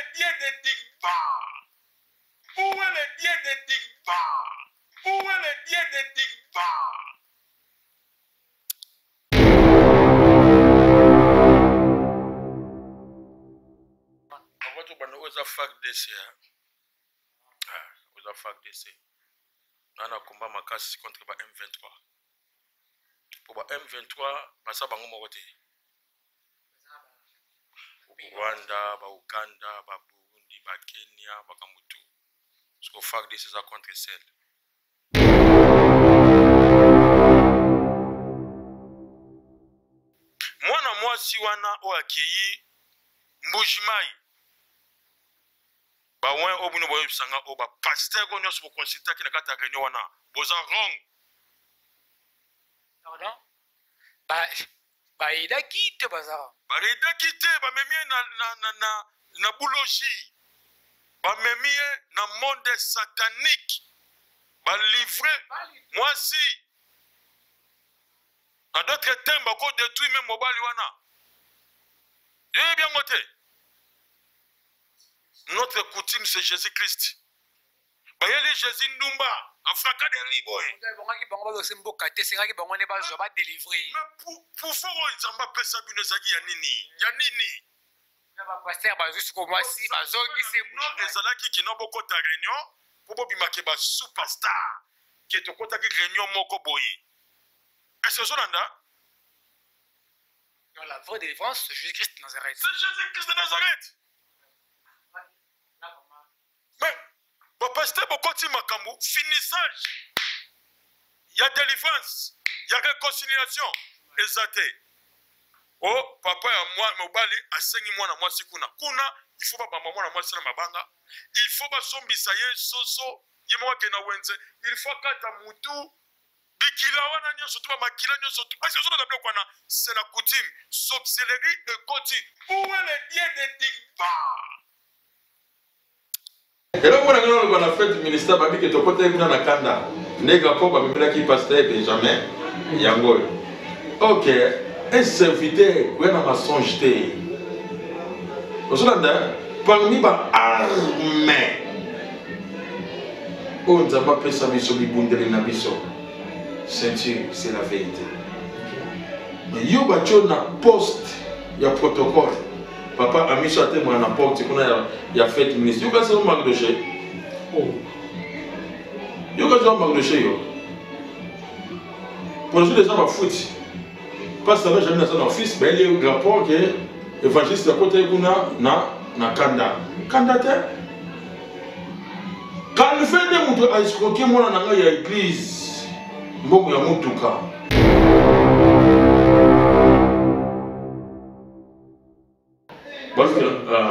le Dieu de Digba? Où est le Dieu de Digba? Où est le Dieu de Digba? Avant tobanda oyo eza FARDC, ah, oza FARDC na na combat makasi contre ba M23 po ba M23 baza bango moko te. Rwanda, ba Uganda, ba Burundi, ba Kenya, makambo tout. Parce que FARDC eza contre sel. Mwana mwasi wana oyo akei Mbujimayi, ba win oyo bino boyebisa nga oyo ba pasteur oyo nyonso boconsultaki na kati ya réunion wana boza wrong. Pardon? Ba bayedaki te baza bayedaki te bamemi ye na, na, na, na, na buloji bamemi ye na monde satanique balivre mwasi na d'autres termes bako détruire meme mobali wana yoyebi yango te. Notre coutume c'est Jésus Christ. Bayeli Jésus ndumba afraka de riz boye. Ebongaki bango bazwa mboka te, esengaki bango nde bazwa ba délivrer. Mais pouvoir oyo Nzambe apesa bino ezalaki ya nini? Ya nini? Na ba pasteur bazwi siko mwasi bazongisi. Non, ezalaki kino bokota réunion mpo bobimake ba superstar ke tokotaki réunion moko boye. Est-ce que ozolanda? Dans la vraie délivrance, c'est Jésus-Christ de Nazareth. C'est Jésus-Christ de Nazareth. Mais, bon, pasteur bokoti makambo, finissage. Il y a délivrance, il y a réconciliation. Eza te. Oh, papa ya moi, mobali asengi mwana mwasi kuna. Kuna, il faut babamba mwana mwasi na mabanga. Il faut basombisa ye soso, ye moko akende na wenze. Il faut akata mutu. Bikila wana nyonso to bamakila nyonso to parce que ozolanda biloko wana c'est la coutume sorcellerie ekoti. Où est le Dieu de Digba? Eloko mpo na ngai naloba na fete ministère babi ke tokotaki kuna na kanda nde rapport bamemelaki pasteur Benjamin yango oyo. Ok, un serviteur koya na mensonge te. Ozolanda parmi ba armes oyo Nzambe apesa biso bibundeli na biso ceinture c'est la vérité. Mais yo batio na poste ya protocole papa amiso atemaka na porte kuna ya, ya fete ministre yo kasi Mardoche oh. Yo kasi Mardoche yo pour deja bafuti pasteur Benjamin aza na office bayeli rapport ke évangéliste akotaki kuna na na kanda kanda te Calvin nde moto a escroquer mwana na ngai ya eglise mbongo ya motuka.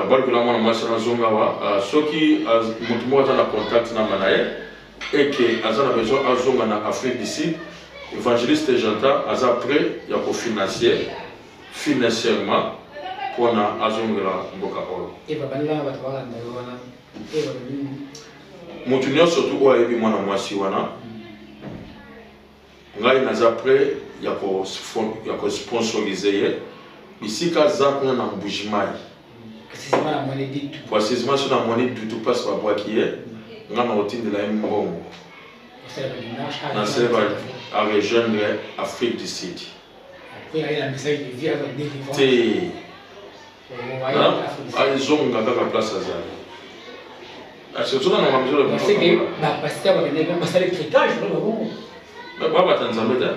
Balukela mwana mwasi wana azonga awa soki moto moko aza na contact namba na ye eke aza na besoin azonga na Afrique du Sud, évangéliste Janta aza prêt ya kofinancie financièrement mpona azongela mboka oyo. Moto nyonso tu oyo ayebi mwana mwasi wana, ngai naza prêt ya kosponsorize ye bisika aza kuna na Mbujimayi, précisement so na mwani dutu place babwaki ye, ngai na kotindela ye mbongo nasala a rejoindre Afrique du Sud te azonga kaka place azali. Ozonga na babata Nzambe te.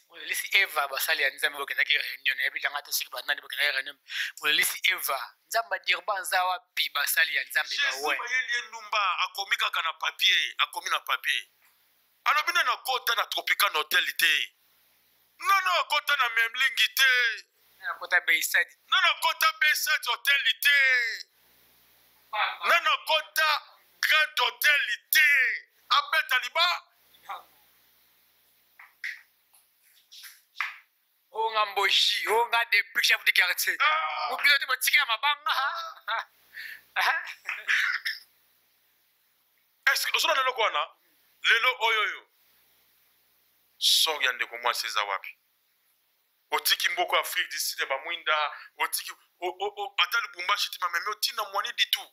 Bolelisi Eva basali ya Nzambe bokendaki réunion nayebi nanga te soki banani bokendaki réunion bolelisi Eva Nzambe adirba nza wapi basali ya Nzambe bawe bayeli ye ndumba akomi kaka na papier akomi na papier alobi nani akota na Tropicana Hotel te nani akota na Memlingi te nani akota Bayside nani akota Bayside Hotel te nani akota Grand Hotel te abeta liba Onga mboshi, onga depuis chef du quartier. Mobilo te botika ya mabanga. Est-ce que ozolanda eloko wana lelo oyo oyo? Sort ya ndeko mwasi eza wapi? Otiki mboka Afrique du Sud ya bamwinda, otiki ata Lubumbashi ti mamemi otina mwani du tout.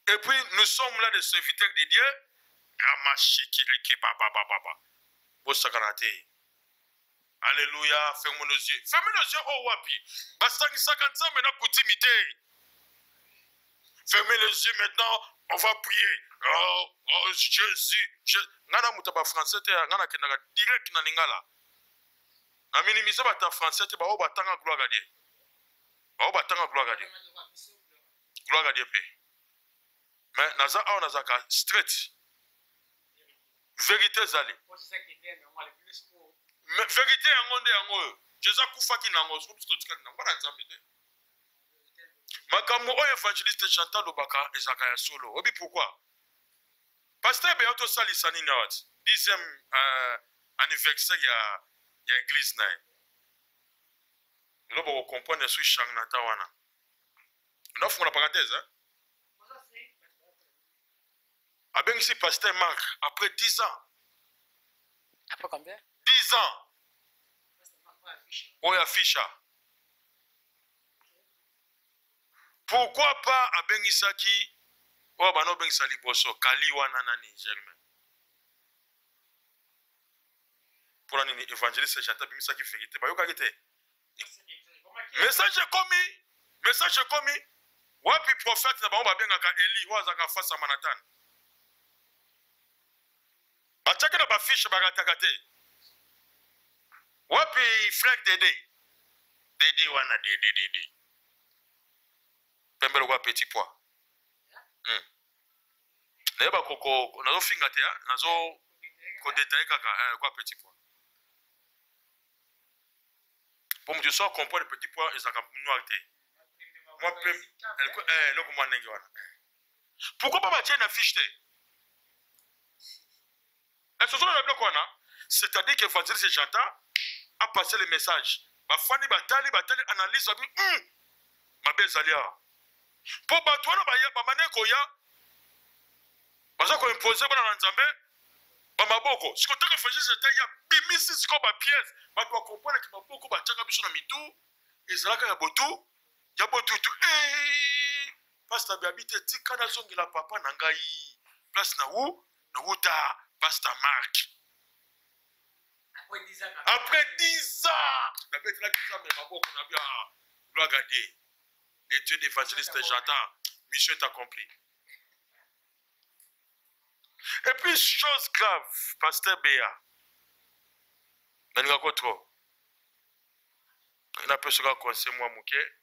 Et puis nous sommes là des serviteurs de Dieu. Ramashekireke baba baba baba. Bosakana te. Alléluia, ferme nos yeux. Ferme nos yeux oh wapi. Basangisaka Nzambe na kutimi te. Fermez les yeux maintenant, on va prier. Oh, oh Jésus, je... Nga na moto ba français te, nga na kendaka direct na lingala. Na minimiser ba français te, ba oyo batanga gloire à Dieu. Ba oyo batanga gloire à Dieu. Gloire à Dieu pe. Mais naza awa nazaka straight. Vérité ezali. Mais vérité yango nde yango oyo. Jésus akufaki nango, soki biso totikali nango bana Nzambe te. Makambo oyo évangéliste Chantal alobaka ezalaka ya solo. Oyebi pourquoi? Pasteur Beya tosalisa nini awa ti? Dixième anniversaire ya église na ye. Lelo boko comprendre soki charlatan wana. Nafungola parenthèse, hein? Abengisi pasteur Marc après 10 ans. Après combien? 10 ans. Oyo afisha. Pourquoi pas abengisaki oyo bana obengisa liboso kali wana nani Germain? Mpona nini évangéliste Chantal abimisaki vérité bayokaki te? Message ekomi, message ekomi wapi? Prophète na bango babengaka Eli oyo azalaka face ya Manhattan, batiaki na bafiche barataka te. Wapi frère Dede? Dede wana, Dede, Dede pembe lokola petit pois. Nayeba koko nazofinga te, nazo kodetaye kaka lokola petit pois po moto so acomprendre petit pois ezalaka noir te, mwa pembe eloko mwa ndenge wana. Pourquoi pas batie na fiche te? Est-ce na biloko wana? C'est-à-dire que évangéliste Chantal a passé le message, bafandi batali batali analyse babi mabe ezali awa mpo bato wana bamane koya baza koimpose bana na Nzambe bamaboko. Sikoyo ntango évangéliste te ya bimisi sikoyo bapièce, bato bakomprenaki maboko batiaka biso na mitu ezalaka ya botu ya botutu. Pasteur Babi te, tika nazongela papa na ngai place na wu na wuta. Pasteur Mark après 10 ans nabetelaki Nzambe maboko na bia. Gloire à Dieu, le Dieu d'évangéliste J'entends, mission est accomplie. Et puis chose grave, pasteur Béa nalingako trop, napesaka conseil mwa moke.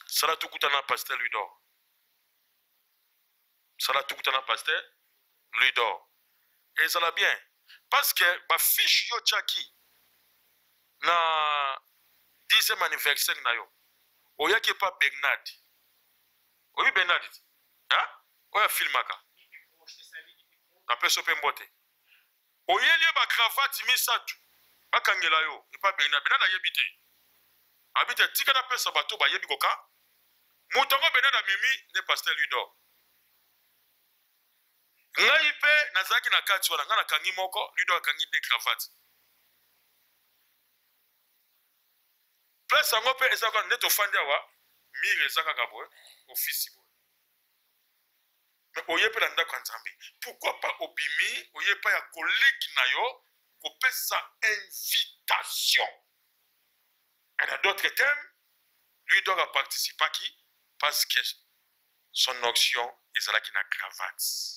Sala tukutana na pasteur Ludor, sala tukutana na pasteur Ludor, ezala bien parce que bafiche yo tiaki na 10e anniversaire na yo, oyaki epa Bernard. Oyebi Bernard te oyo afilmaka? Napesi yo mpe mbote. Oyeli ye bacravate misato bakangela yo epa Bernard. Bernard ayebi te, abi te, tika napesa bato bayebi koka. Moto yango Bernard amemi nde pasteur Ludor. Ngai mpe nazalaki na kati wana, ngai nakangi moko, Ludor akangi deux cravate. Place yango mpe eza kaka nde tofandi awa, mire eza kaka boye, ofisi boye. Mais oye mpe na ndako ya Nzambe, pourquoi pas obimi oye epai ya collègue na yo kopesa invitation? Et dans d'autres termes, lui doit participaki parce que son onction ezalaki na cravate.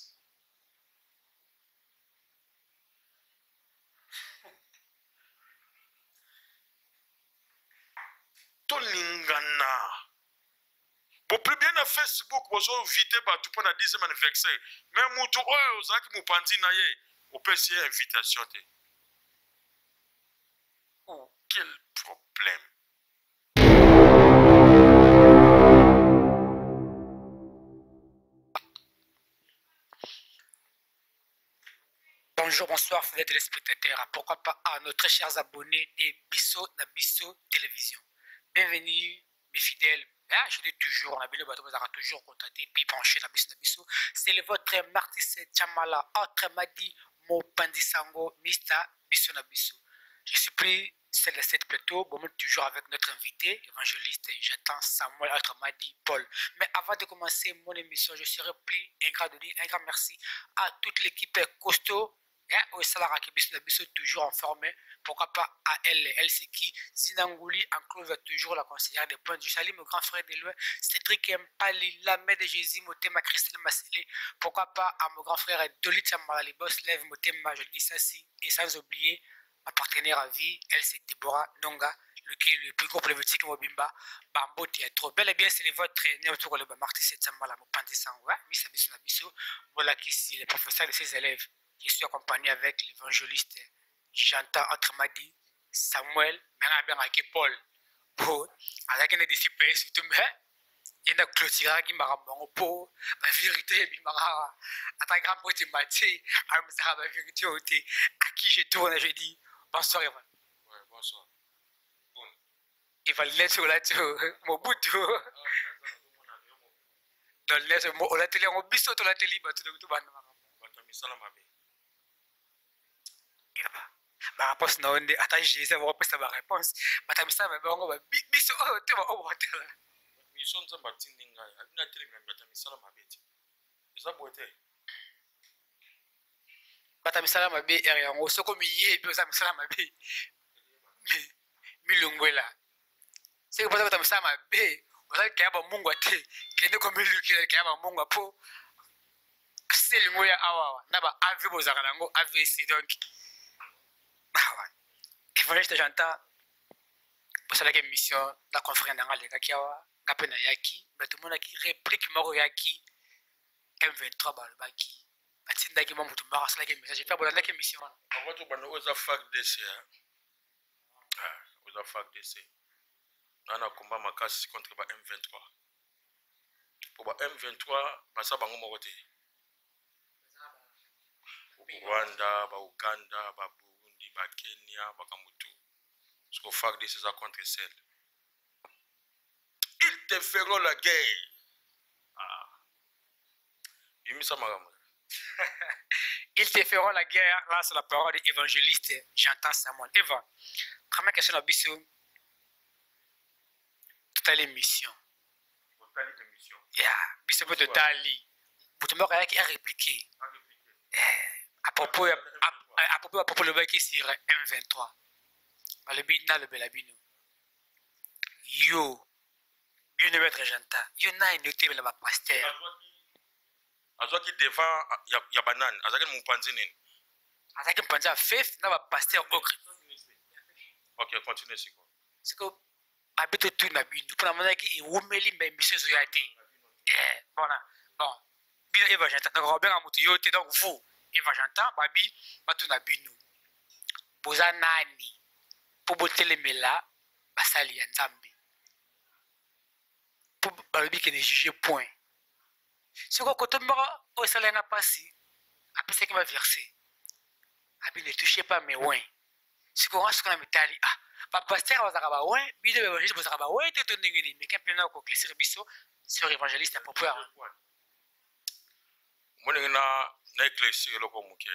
Tolingana bopublie na Facebook, bozoinvite bato mpo na 10e anniversaire, mais motu oyo ozalaki mopanzi na ye, opesi ye invitation te. Oh, quel problème! Bonjour, bonsoir, fidèles téléspectateurs. Pourquoi pas à nos très chers abonnés de Bisso na Bisso Télévision. Bienvenue, mes fidèles. Ah, je dis toujours, on a bien le toujours contacté, puis branché na Bisso na Bisso. C'est le votre Martis Chamala, autrement dit, Mopanzi Sango, Mr. Biso na Biso. Je suis pris celle de cette plateau, bon, toujours avec notre invité, évangéliste, j'attends Samuel, autrement dit Paul. Mais avant de commencer mon émission, je serai plus ingrat de dire un grand merci à toute l'équipe costaud, hein, au Salaraki Biso na Biso, toujours en forme. Pourquoi pas à elle, elle c'est qui Zinangouli, enclose toujours la conseillère des points. Je salue mon grand frère de loin, Cédric Mpali, la mère de Jésus, Motema Christelle Massélé. Pourquoi pas à mon grand frère Dolit Chamala, boss, lève Motema, je dis ça si, et sans oublier ma partenaire à vie, elle c'est Deborah Nonga, lequel est le plus gros problématique Mobimba, Bambo Théâtre. Bel et bien, c'est votre Néo le Marty Setsamala, Mopandi Sangwa, Miss Abisso Nabiso, voilà qui c'est le professeur de ses élèves. Je suis accompagné avec l'évangéliste J'entends autrement dit Samuel, mais Paul. Po azalaki na disciple ye surtout, mais ye na clôturaki makambo yango mpo bavérité ebimaka. Ata grand prêtre Mathieu ayemisaka bavérité oyo te. À qui je tourne, je dis bonsoir Evan. Ouais, bonsoir. Bon. Evan lunette olati Mobutu. Donc lunette olateli yango, biso tolateli bato tobanda makambo. Bato ya misala mabe. Baréponse na yo nde ata Jésus akopesa baréponse. Bato ya misala mabe yango biso oyo te baoyo bakotala. Mission Nzambe atindi ngai abina atelemela bato ya misala mabe te, eza boye te. Bato ya misala mabe ere yango, soki omiyebi oza misala mabe, milongwela. Soki mpoza bato ya misala mabe, ozali kaya bamungwa te, kende komilukela kaya bamungwa mpo selingo ya awawa na ba av bozalaka nango avc. Donc awa évangéliste Janta, bosalaki émission na confrère nanga alekaki awa, nga mpe nayaki. Bato tomonaki réplique moko eyaki M23, balobaki batindaki mwa motu moko asalaki message mpe bolandaki émission wana. Avant tobanda, oyo eza FARDC, oza FARDC na na komba makasi contre ba M23, po ba M23 baza bango moko te: Rwanda, Bauganda, Baburundi, Bakenya, makambo tu. Parce que FARDC eza contre sel. Ils te feront la guerre. Ah. Bimisa makambo. Ils te feront la guerre. Là, c'est la parole de évangéliste. J'entends Samuel. Eva, première question na biso. Totali émission. Otali émission. Yeah, biso mpe totali. Moto moko ayaki arépliquer. À propos lobaki sur M23. Balobi nalobela bino. Yo, bino maître Janta. Yo nani otemela ba pasteur? Azwaki devant ya banani? Azalaki na mopanzi nini? Azalaki mopanzi ya fef na bapasteur. Ok, continue sikoyo. Siko babi totuna bino mpo namonaki ewumeli mba émission ezoya te. Bona bon, bino Eva Jantan, donc obenga motu yo te. Donc vous Eva Jantan, babi batuna bino, boza nani mpo botelemela basali ya Nzambe? Mpo balobi kende juge point. Sikoyo koto moko oyo esalanga mpasi, apesaki baverset abi: "Ne touchez pas mes oints." Sikoyo nga sikoyo na mitali, ah, bapasteur bazalaka baoints, bino baévangéliste bozalaka baoints te to ndenge nini? Meka mpe na koéclaircir biso sur évangéliste à propos ya Omonenge na éclaircir eloko moke.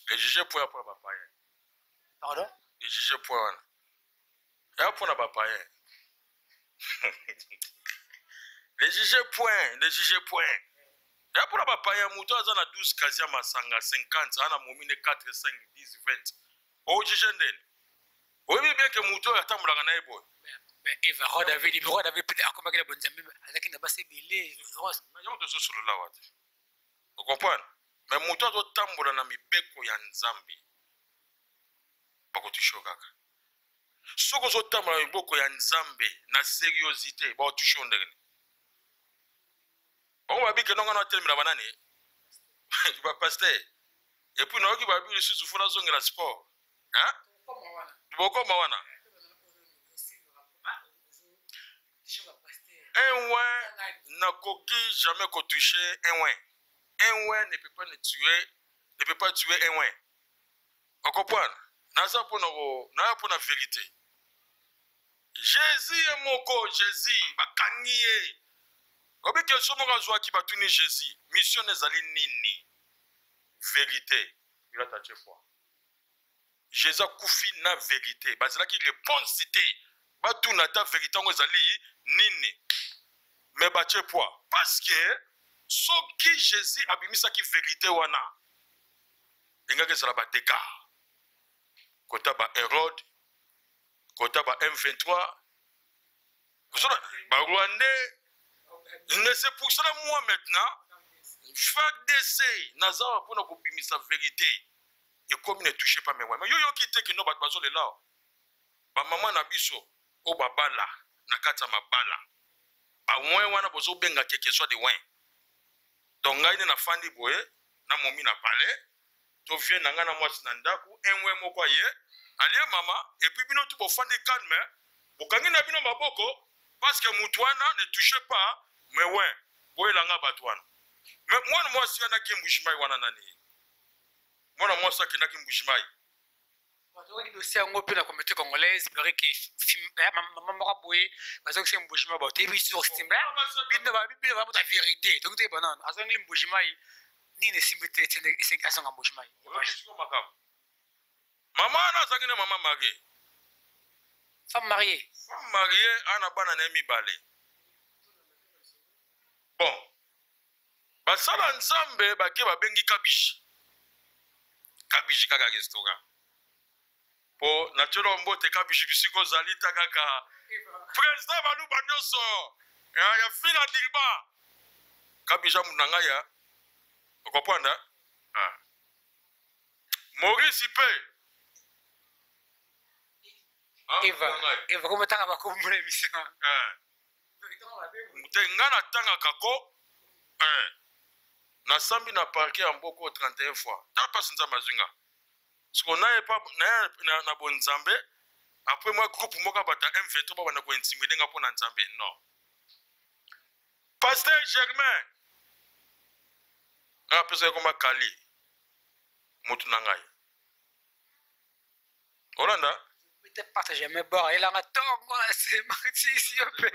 Le juge point ya mpona bapayen. Pardon? Le juge point wana ya mpona bapayen. Le juge point, le juge point ya mpona bapayen. Moto aza na 12 casier ya masanga, 50, aza na momine 4, 5, 10, 20, ojuge ndeni? Oyebi bien ke moto oyo atambolaka na ye boye. Eva, roi David, roi David mpe akomaki na bonzambe, azalaki na basi ebele. Yango tozosolola awa te, ocomprendre? Mais moto azotambola na mibeko ya Nzambe, bakotouche kaka. Soki ozotambola na mibeko ya Nzambe na sériosité, bakotouche ndenge nini? Bango babike ndongo na atelemela banani? Bapasteur. Et puis nayoki babi lisusu fo nazongela sport. Bokoma wana un oint nakoki jamais kotoucher un oint. Un oint ne peut pas ne tuer, ne peut pas tuer un oint, ocomprendre? Naza mpona naya mpona vérité. Jésus ye moko, Jésus bakangi ye, obi question moko azwaki, batuni Jésus: "Mission ezali nini?" Vérité. Pilate atie foi. Jésus akufi na verite, bazalaki réponse te, batuna ata verite yango ezali nini, mais batie poids parce que soki Jésus abimisaki verite wana engaki ezala ba dégâts kota ba Hérode, kota ba M23, ba Rwandais. Mais c'est pour cela moi maintenant FARDC naza mpona kobimisa verite ekomi ne touche pas mes mais yo yoki te kino bato bazolela bamama na biso oyo babala na kati ya mabala bawin wana bozobenga keke soit de win. Donc ngai nde nafandi boye na momi na palais to vie na ngai na mwasi na ndako enwe moko aye alie mama epuis bino tu bofandi calme bokangi na bino maboko parce que mutu wana ne touche pas mais win boyela nga bato wana. Mais mwana mwasi wana aki Mbujimayi wana nani? Mwana mwasi akendaki Mbujimayi. Bazwaki dossier yango mpe na communauté congolaise pleurer que mama moko boye bazongisi Mbujimayi, bato yebi source te, bino bino bamota vérité toki toyeba nano azongeli Mbujimayi nini esimbi te esengi azonga Mbujimayi. Mama wana azalaki na mama marie, femme mariée, femme mariée ana bana na ye mibale. Bon, basala nzambe bake babengi kabiji, kabiji kaka restaurant po natielo mbote kabiji bisika ozali ta kaka président baluba nyonso ya fila dilba kabija mutu na ngai ya okomprendre. Ah. Maurice mpe Eva Eva komotanga bakombo na émission. Te, ngai natangaka ko nasambi na parquet ya mboko 31 fois ta mpasi nzambe azwi nga siko naye pa naye na, na bonzambe. Après moi groupe moko bato ya M23 babanda kointimide nga mpo na nzambe. Non, pasteur Germain nga apesaki koma kali motu na ngai olanda. Peut-être pas jamais bord elanga ntongo na nsima sisi yo mpe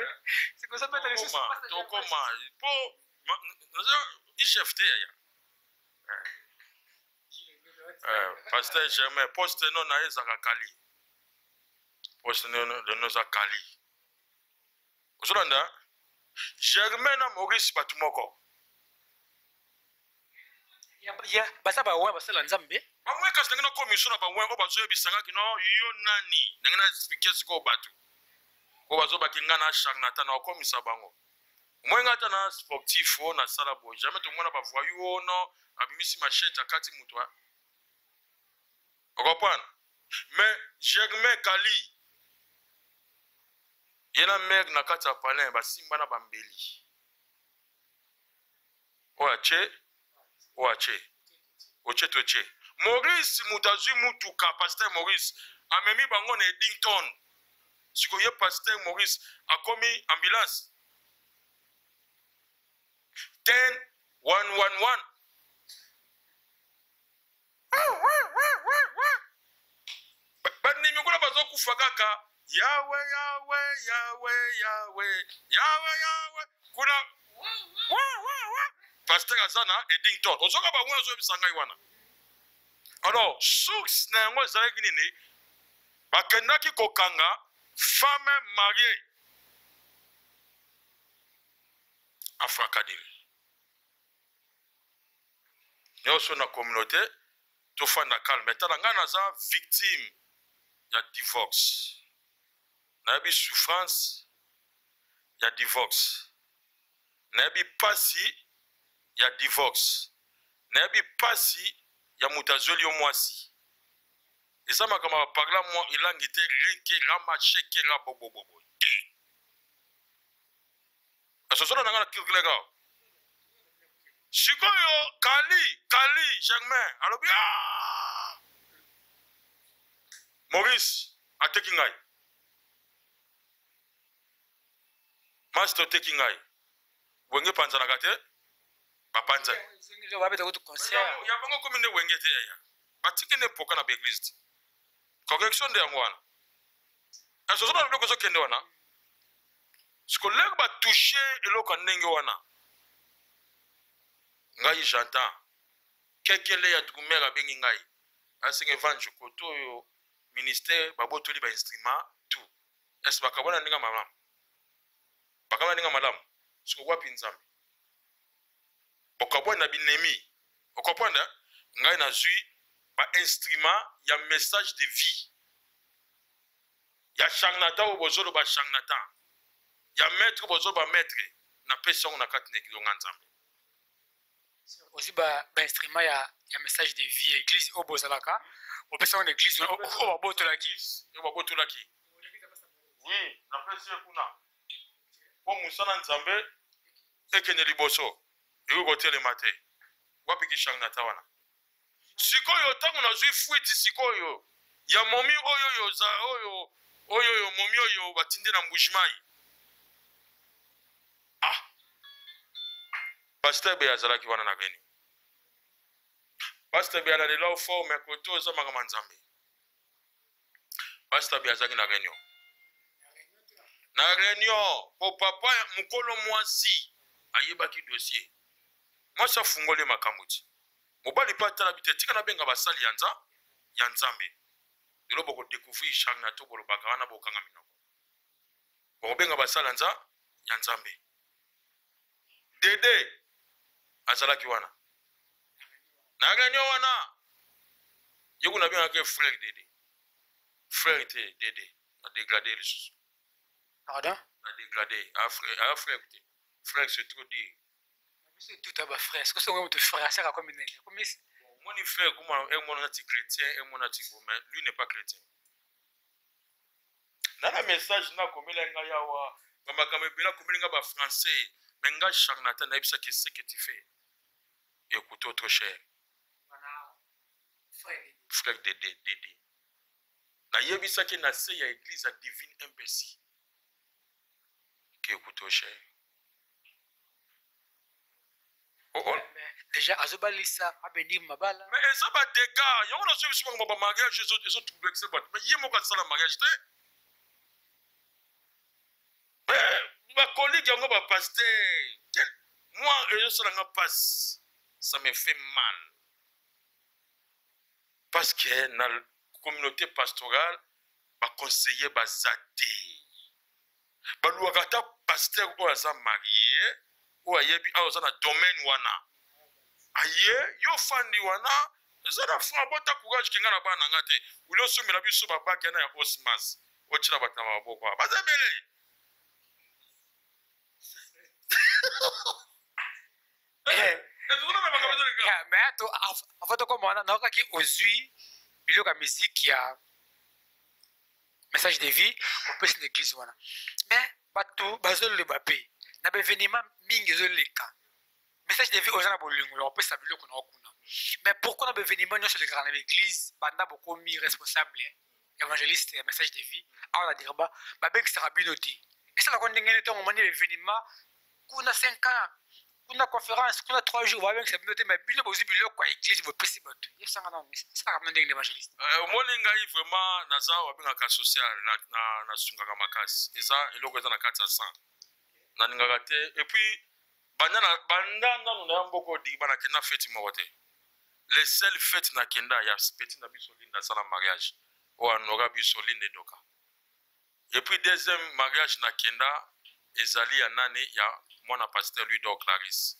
sikozobeta lisusu. Tokoma po naza ichef te yaya. Pasteur Germain poste no na ye ezalaka kali, poste no eza kali. Ozolanda Germain na Maurice bato moko. Baza bawa basala nzambe. Bamwe kasi ndenge nakomiso na bamwe oyo bazoyebisanga kino yo nani, ndenge na explike sikoyo bato oyo bazobaki nga na charlatan na okomisa bango mwe nga ata na sportif oyo nasala boye jamais tomona bavoyu oyo no abimisi machete akati moto okomprendre. Mais Germain Kali ye na mare na kati ya palin basimba na bambeli oyo atie oyo atie otie to tie. Maurice moto azwi mutuka, pasteur Maurice amemi bango na Eddington. Sikoyo ye pasteur Maurice akomi ambulance 10 1 1 1 bandimi kuna bazokufa kaka yawe yawe yawe yawe yawe yawe kuna pasteur aza na Eddington ozoka bango azoyebisa ngai wana. Alors source na yango ezalaki nini? Bakendaki kokanga femme mariée afrakadiri nyonso na communauté tofanda calme. Tala ngai naza victime ya divorce, nayebi souffrance ya divorce, nayebi pasi ya divorce, nayebi pasi ya moto azweli yo mwasi. Eza makambo ya baparla mwa elangi te reke rama sheke ra bobobobo te asosola na ngai na kirkileka. Sikoyo kali kali Germain alobi ah! Maurice ateki ngai master oteki ngai wenge epanzanaka te bapanzani ya bango komi nde wenge te yaya batiki nde mpoka na baeglise te correction nde yango wana asosola biloko ezokende wana. Siko lere batouche eloko ya ndenge wana ngai j'entends. Kekele ya drummer abengi ngai, asenga evange koto oyo ministère babotoli ba instrument tout. Est-ce bakabwana ndenge malamu? Bakabwana ndenge malamu. Siko wapi Nzambe? Bokabwani na binemi. Okomprendre? Ngai nazwi ba instrument ya message de vie ya charlatan oyo bozoloba charlatan ya maître bozoloba maître, napesi yango na kati na ekilonga Nzambe. Ozwi bainstrument ya message de vie église oyo bozalaka, opesa yango na église oyo babotolaki. Oyo babotolaki, oui, napesi ye kuna mpo mosala Nzambe ekende liboso, ekoki kotelema te. Wapi kicharlatan wana? Sikoyo ntango nazwi fuite sikoyo ya momi oyo oyo oyo oyo oyo momi oyo batindi na Mbujimayi, ah, pasteur Beya azalaki wana na beni. Pasteur Beya na lela forme koto eza makambo ya Nzambe. Pasteur Beya azalaki na réunion, na réunion po papa mokolo mwasi ayebaki dossier, mwasi afungoli makambo ti mobali mpe atala bi te, tika nabenga basali ya nza ya Nzambe. Lelo bokodécouvrir charlatan, bolobaka wana, bokanga minoko, bokobenga basali ya nza ya Nzambe. Dede azalaki wana na réunion wana, ye kuna abengaki frère Dede, frère te, Dede na dégradé lisusu. Pardon? Na dégradé, a frère, a frère te, frère c'est trop dire. Biso tuta ba frère, soki songo moto frère asaka komi nini, komi? Omoni frère kuma emona nati chrétien, emona nati bo, mais lui n'est pas chrétien. Nana message nakomela ngai awa, bamakambo ebele akomeli ngai bafrançais, mais ngai charlatan nayebisaki: ce que tu fais écoute trop cher. Frère Dede, Dede nayebisaki na se ya église ya Divine MPC ke écoute cher. Oh, oh. Déjà azobalisa, abénir mabala. Mais eza badégâts yango nazwi biso makambo bamariage ezotroublexe bato, mais ye moko asala mariage te. Bacollègue yango bapasteur, moi ezosalanga mpasi, ça me fait mal parce que na communauté pastorale baconseiller baza te. Baluwaka ata pasteur oyo aza marie, oyo ayebi awa aza na domaine wana, aye yo fandi wana eza na franc bota courage kenga na bana na nga te. Uli osomela biso babaki wana ya osmas, otyela bato na maboko awa baza ebele. Mais to avant tokoma wana, naokaki ozwi biloko ya musique ya message de vie, opesi na église wana, mais bato bazoloba mpe na baévénement mingi ezoleka message de vie, oza na bolingo ya kopesa biloko na kuna, mais pourquoi na baévénement nyonso elekaka na baéglise, banda bokomi responsable évangéliste ya message de vie awa na Dirba, babengisaka bino te? Esalaka ndenge nini ntango omoni baévénement kuna 5 ans, kuna conférence, kuna 3 jours, babengisa bino te, mais bino bozwi biloko ya église, bopesi bato? Yebisanga nano, esalaka bino ndenge évangéliste? Omoni ngai vraiment naza babengaka social, nasungaka makasi, eza eloko eza na kati ya sang, nalingaka te. Et puis banda nanu na ya mboka Odigba, nakenda feti moko te. Le seul fête nakenda ya petit na biso Linda asala mariage oyo anora biso Linda Edoka. Et puis deuxième mariage nakenda ezali ya nani, ya mwana pasteur Louis Dor Clarisse.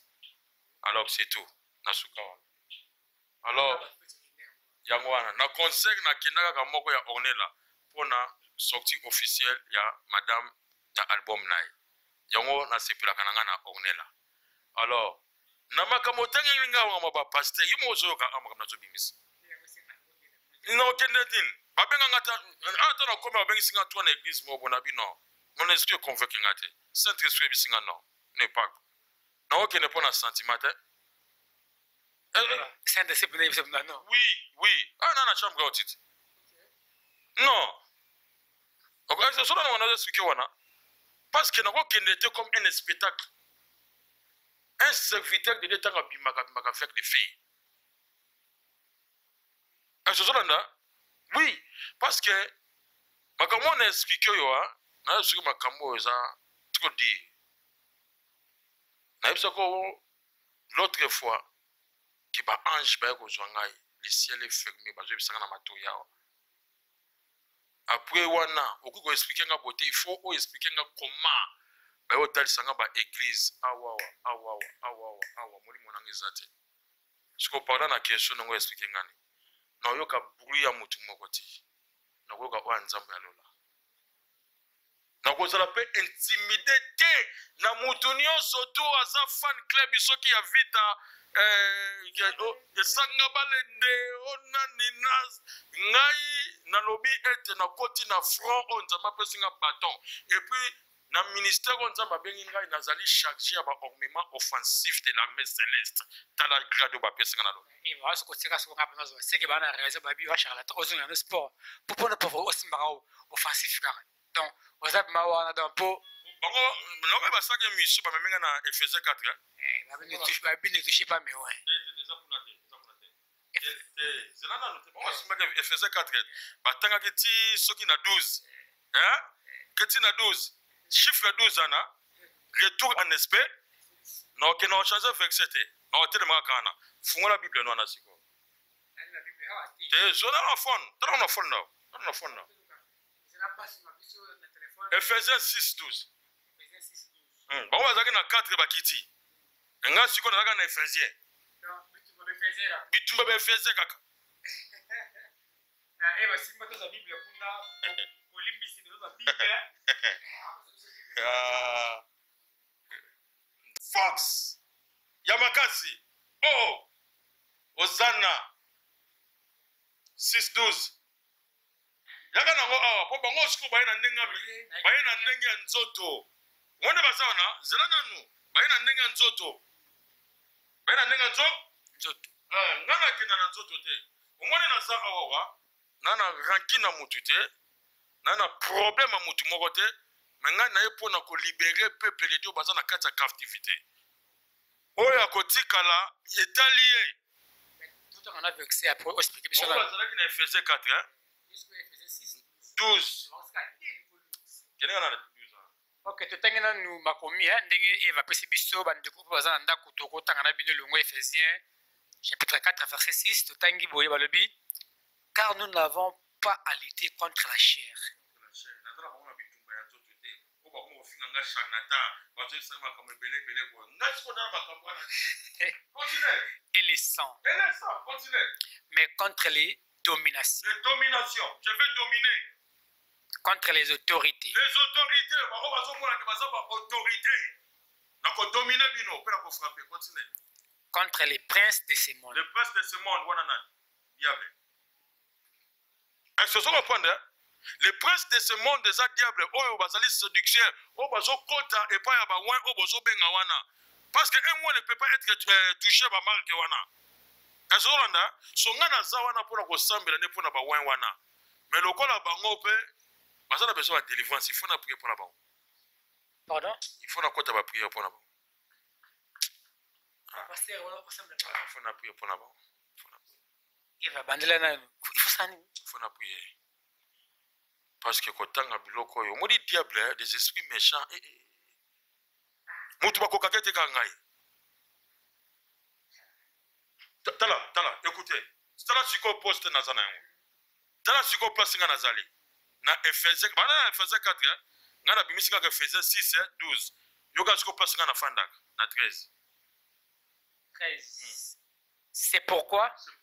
Alors c'est tout, nasuka wana. Alors yango wana na concert nakenda kaka moko ya Ornella mpona sortie officielle ya madame ya album na ye. Yango nasepelaka na ngai na Ornella. Alors na makambo otangeli ngai makambo bapasteur, ye moko ozoyoka a makambo nazobimisa, nakokende nini? Babenganga ata nakomi, babengisi nga toi na église moko na bino, mon esprit econvoque nga te, Saint Esprit ebisi nga non, ne pas, nakokende mpo na sentiment te. Saint Esprit non? Oui, ah, na chambre otiti non, soki na wana expliqué wana parce que nakokende te comme un spectacle. Un serviteur de Dieu ntango abimaka, abimaka avec des faits. Ozolanda? Oui, parce que makambo wana expliqué oyo nayebi soki makambo oyo eza trop dire. Nayebisako l'autre fois. Ke ba ange baye kozwa ngai, le ciel est fermé, bazoyebisa nga na matoyi awa. Après wana okoki ko expliquer nga boye te, il faut o expliquer nga comment baye kotalisa nga ba eglise awa awa awa awa awa awa awa molimo na nga eza te. Sikoyo pardon na question ndenge o expliquer nga nini? Nakoyoka bruit ya mutu moko te, nakoyoka oyo ya Nzambe ya lola. Nakozala pe intimide te na mutu nionso to aza fan club soki ya vita eh, oh, esanga balende o oh, nani na ngai nalobi ete nakoti na front oyo nzambe apesi nga baton et puis na ministère oyo nzambe abengi ngai nazali charge ya baornement offensif de l'armée céleste tala grade oyo bapesi nga na lobi kotika soko nga mpenza seke bana raison babi wa charlatan ozonga na sport mpo mpona pauvre osimbaka offensif kaka donc oza bima wana donc mpo bango nakoki basalaki émission bamemi nga na Ephésiens 4 babi ne touche pas mais ouais zela nanu te bango basimbaki Ephésiens 4 batangaki ti soki na 12 ke ti na 12 chiffre 12 wana retour en esprit nakokende kochange verset te nakotelemaka kaka wana fungola bible no wana sikoyo te zona na phone tala na phone nao tala na phone nao Ephésiens 6 12 bango bazalaki na 4 bakiti nga sikoyo nazalaka na Ephésiens bitumba ba Ephésiens kaka Fox ya makasi oh Hosanna 6 12 yaka nango awa mpo bango sikoyo baye na ndenge baye na ndenge ya nzoto ngo nde baza wana zela nanu baye na ndenge ya nzoto baye na ndenge ya nzo nzoto eh, nga nakenda na nzoto te omoni naza awawa na na rancune na mutu te na na problème ya mutu moko te me ngai naye mpo na kolibere peuple de Dieu baza na kati ya captivité oyo akotikala etali ye bazalaki na Ephésiens 4 hein? 12 kende na 12 ok totangi nanu makomi ndenge eva apesi biso bandeko mpo baza na ndako tokotanga na bino elongo Ephésiens chapitre 4 verset 6 totangi boye balobi car nous n'avons pas à lutter contre la chair et les sangs mais contre les dominations. Les dominations, je vais dominer. Contre les autorités. Les autorités, bango bazomona ke baza ba autorité. Nako dominer bino, pe nako frapper, continue. Contre les princes de ce monde. Les princes de ce monde, wana nani? Diable. Est-ce que vous comprenez? Les princes de ce monde eza diable oyo bazali séducteur, oyo bazokota epai ya ba oint oyo bozobenga wana. Parce que un oint ne peut pas être touché ba marque wana. Est-ce que vous comprenez? So nga naza wana mpona kosambela nde mpona ba oint wana. Mais lokola bango mpe baza na besoin ya délivrance, il faut na prier mpona bango. Pardon? Il faut na kota ba prière mpona bango. Il faut na prier mpona bango. Eva bandela nanu. Il faut ça nini? Il faut na prier. Parce que kotanga biloko oyo omoni diable hein, des esprits méchants eh, eh. Mutu bakokaka ete kaka ngai. Tala, tala, écoutez. Tala sikoyo poste naza na yango. Tala sikoyo place nga nazali. Na Ephésiens, bana na Ephésiens 4, hein. Nga na bimisi kaka Ephésiens 6, hein, 12. Yoka sikoyo place nga na fandaka na 13. 13. C'est pourquoi, C'est pourquoi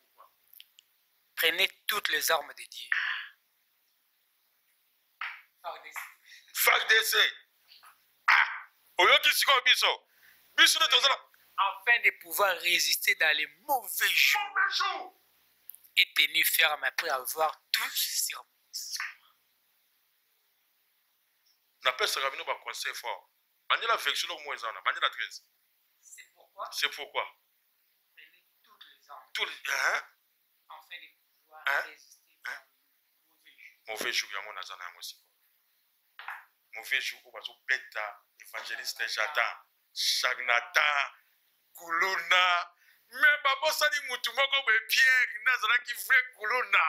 prenez toutes les armes de Dieu. FARDC. Ah, oyoki sikoyo biso. Biso nde tozala afin de pouvoir résister dans les mauvais jours. Mauvais jours. Et tenir ferme après avoir tout surmonté. Napesaka bino ba conseil fort. Bandela version eloko moko eza wana, bandela 13. C'est pourquoi. C'est pourquoi. Prenez toutes les armes. Toutes les, hein? Afin de pouvoir Hein? résister Hein? dans les mauvais jours. Mauvais jour yango naza na yango sikoyo. Mauvais jour oyo bazobeta évangéliste Jadin, Charlatan, Kuluna. Mais babosani mutu moko boye Pierre nde azalaki vrai Kuluna.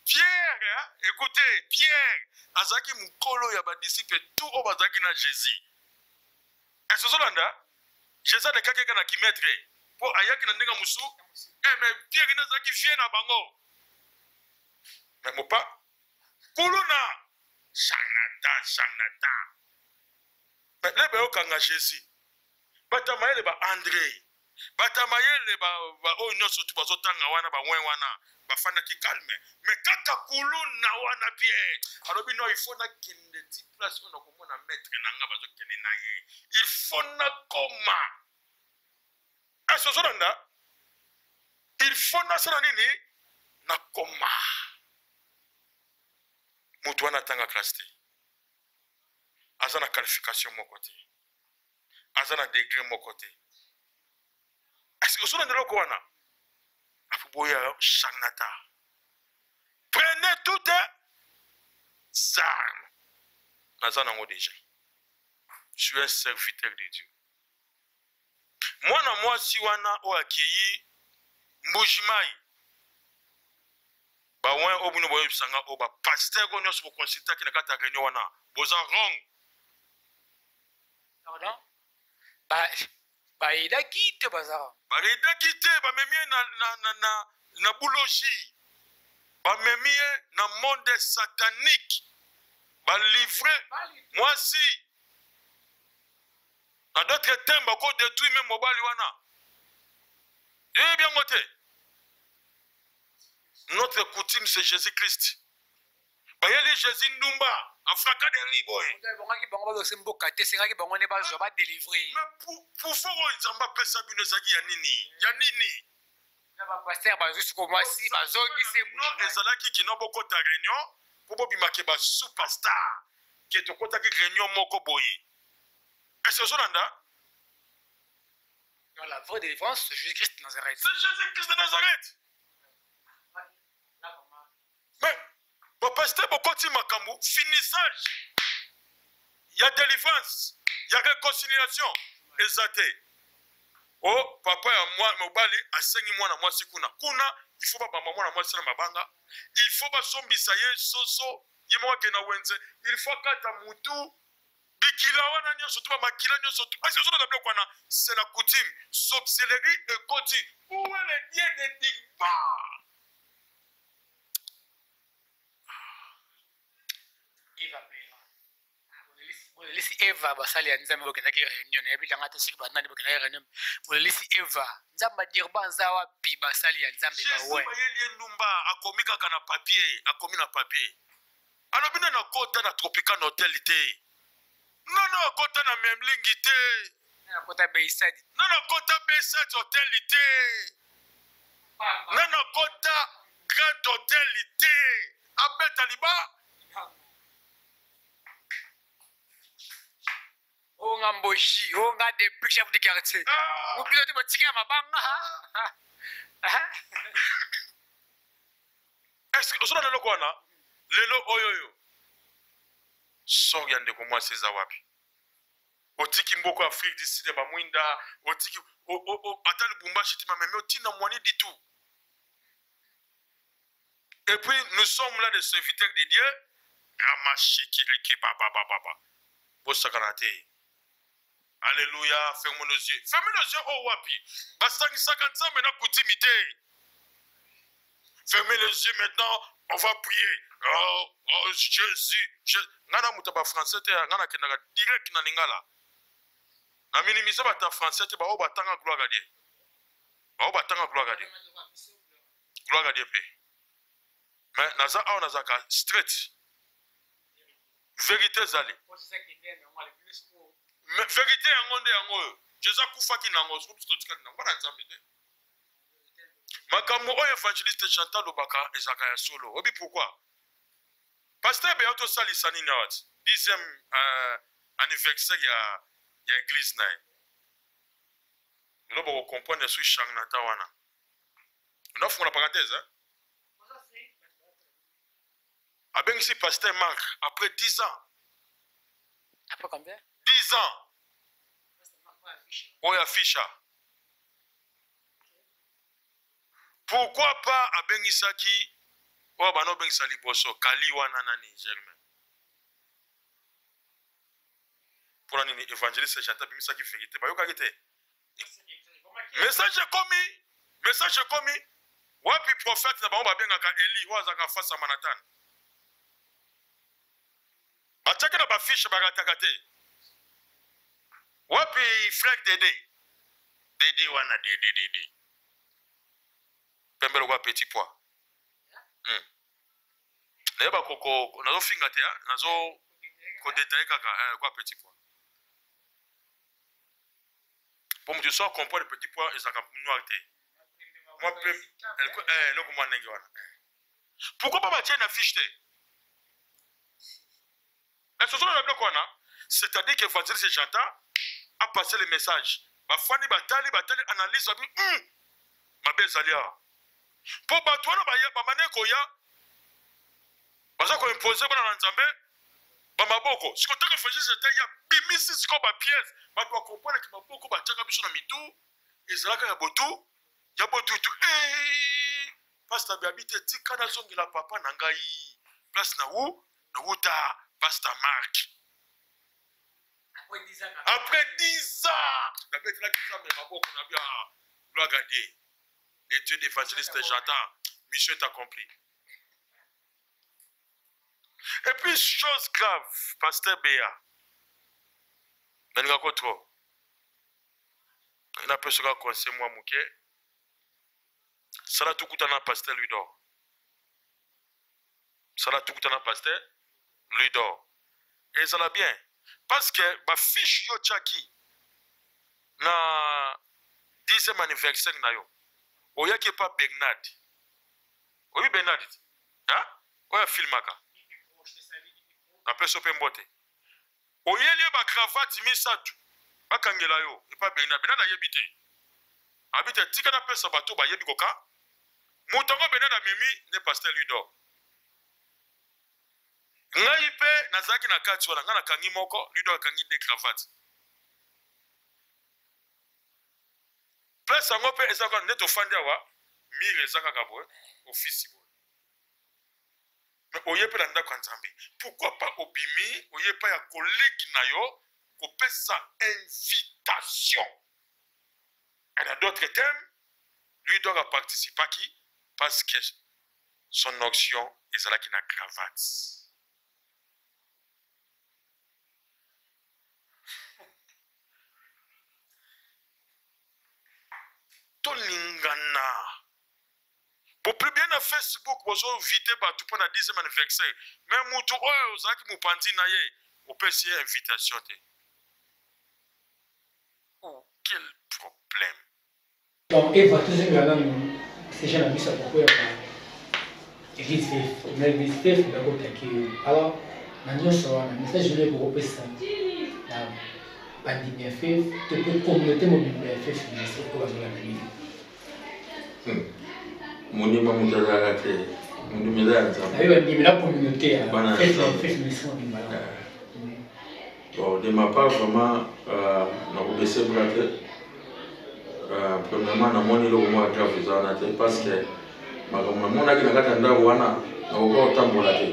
Pierre, hein? Écoutez, Pierre azalaki mokolo ya ba disciples tout oyo bazalaki na Jésus. Est-ce que ozolanda? Jésus alekaki kaka na kimetre mpo ayaki na ndenge mosusu. Eh, mais Pierre nazalaki vie na bango. Mais mopa kuluna charlatan charlatan. Mais lebe okanga Jésus. Bata mayele ba André. Bata mayele ba ba oyo nyonso tu bazotanga wana ba wen wana bafandaki calme. Mais kaka kuluna wana Pierre alobi no il faut nakende ti place oyo nakomona maître na nga bazokende na ye. Il faut nakoma. Est-ce ozolanda? Il faut nasala nini? Nakoma. Moto wana atanga classe te. Aza na qualification moko te. Aza na degré moko te. Est-ce que ozolanda eloko wana? Apoboya charlatan. Prenez toutes armes. Naza nango déjà. Je suis un serviteur de Dieu. Mwana mwasi wana oyo akei Mbujimayi, ba win oyo bino boyebisa nga oyo ba pasteur oyo nyonso boconsultaki na kati ya réunion wana boza wrong. Pardon? Ba bayedaki te baza wrong. Bayedaki te, bamemi ye na, na, na, na, na buloji, bamemi ye na monde satanique, balivre mwasi En d'autres termes, bako détruire même mobali wana. Yebi yango te. Notre coutume c'est Jésus-Christ. Bayeli Jésus ndumba afraka de riz boye. Ebongaki bango bazongisa mboka te, esengaki bango nde bazwa ba délivrer. Mais pouvoir oyo Nzambe apesa bino ezalaki ya nini? Ya nini? Na ba pasteur bazwi siko mwasi bazongisi No, ezalaki kino bokota réunion mpo bobimake ba superstar ke tokotaki réunion moko boye. Est-ce que ozolanda? Dans la vraie délivrance, c'est Jésus-Christ de Nazareth. C'est Jésus-Christ de Nazareth. Mais, ba pasteur bokoti makambo, finissage. Il y a délivrance, il y a réconciliation. Eza te. Oh, papa ya mwa mobali asengi mwana mwasi kuna. Kuna, il faut babamba mwana mwasi na mabanga. Il faut basombisa ye soso, ye moko akende na wenze. Il faut akata mutu. Bikila wana nyonso to bamakila nyonso to asi ozolanda biloko wana, c'est la coutume. Sorcellerie ekoti. Où est le Dieu de Digba? Eva Pera. Bolelisi Eva basali ya Nzambe bokendaki réunion nayebi nanga te soki banani bokendaki réunion bolelisi Eva Nzambe adirba nza wapi basali ya Nzambe bawe bayeli ye ndumba akomi kaka na papier akomi na papier alobi nani akota na Tropicana Hotel te nani akota na Memlingi te akota Bayside nani akota Bayside Hotel te nani akota Grand Hotel te abeta liba onga mboshi onga depuis chef de quartier mobilo te botika ya mabanga. Est-ce que ozolanda eloko wana lelo oyo oyo sor ya ndeko mwasi eza wapi? Otiki mboka Afrique du Sud ya bamwinda, otiki ata Lubumbashi ti mamemi otina mwani du tout. Et puis nous sommes là des serviteurs de Dieu. Ramashekireke baba baba baba. Bosakana te. Alléluia, ferme nos yeux. Ferme nos yeux oh wapi. Basangisaka Nzambe na kutimi te. Fermez les yeux maintenant, on va prier. Oh, oh Jésus, Jésus. Nga na moto ba français te, nga na kendaka direct na lingala. Na minimiser ba ta français te, ba oyo batanga gloire à Dieu. Ba oyo batanga gloire à Dieu. Gloire à Dieu pe. Mais naza awa nazaka straight. Vérité ezali. Mais vérité yango nde yango oyo. Jésus akufaki nango, soki biso totikali nango bana Nzambe te. Makambo oyo évangéliste Chantal alobaka ezalaka ya solo. Oyebi pourquoi? Pasteur Beya tosalisa nini awa ti? 10e anniversaire ya église na ye. Lelo boko comprendre soki charlatan wana. Nafungola parenthèse, hein? Abengisi pasteur Marc après 10 ans. Après combien? 10 ans. Oyo afficha. Pourquoi pas abengisaki oyo bana obengisa liboso Kali wana nani Germain? Mpona nini évangéliste Chantal abimisaki vérité bayokaki te? Message ekomi. Message ekomi wapi? Prophète na bango babengaka Eli, oyo azalaka face ya Manhattan. Batiaki na bafiche, barataka te. Wapi frère Dede? Dede wana, Dede, Dede pembe lokola petit pois. Nayeba koko nazofinga te, nazo kodetaye kaka kwa petit pois, po moto so acomprendre petit pois ezalaka noir te, mwa pembe, eloko mwa ndenge wana. Pourquoi pas batie na fiche te? Est-ce na biloko wana? C'est-à-dire que évangéliste Janta a passé le message, bafandi, batali, batali, analyse, babi mabe ezali awa, mpo bato wana bamane koya, baza koimpose bana na Nzambe bamaboko. Siko ntango évangéliste Janta ya bimisi sikoyo bapièce, bato bakomprendre ke maboko batiaka biso na mitu ezalaka ya botu, ya botutu. Pasteur Babi te, tika nazongela papa na ngai place na wu na wuta. Pasteur Mark, après 10 ans, nabetelaki Nzambe maboko na bia. Gloire à Dieu, le Dieu d'évangéliste J'attends, mission est accomplie. Et puis, chose grave, pasteur Béa, nalingako trop, napesaka conseil mwa moke. Sala tukutana na pasteur Ludor, sala tukutana na pasteur Ludor, ezala bien, parce que bafiche yo tiaki na 10e anniversaire na yo, oyaki epa Bernard. Oyebi Bernard te oyo afilmaka? Napesi yo mpe mbote. Oyeli ye bacravate misato bakangela yo epa Bernard. Bernard ayebi te, abi te, tika napesa bato bayebi koka. Moto yango Bernard amemi nde pasteur Ludor. Ngai mpe nazalaki na kati wana. Ngai nakangi moko, Ludor akangi deux cravate. Place yango mpe eza kaka nde tofandi awa, mire eza kaka boye, ofisi boye. Mais oye mpe na ndako ya Nzambe, pourquoi pas obimi, oye epai ya collègue na yo kopesa invitation? Et na d'autres termes, lui doit aparticipaki parce que son onction ezalaki na cravate. Tolingana. Bopublie na Facebook, bozoinvite bato mpo na 10e anniversaire, mais mutu oyo ozalaki mopanzi na ye, opesi ye invitation te. Oh, quel problème! Donc Eva, tozongela nanu sujet na biso à propos ya église Faith. Na église Faith bakotaki yo. Alors na nyonso wana, message nini ekokopesa na bandimi ya Faith to mpe communauté mobimba ya Faith Ministry oyo bazolanda bino? Mondima moto azalaka te, mondimi eza ya Nzambe. Nayebi bandimi na communauté ya Faith Ministry mobimba. Bon, de ma part, vraiment, nakobese bra te. Premièrement, namoni eloko moko ya grave eza wana te, parce que makambo namonaki na kati ya ndako wana, nakoka kotambola te,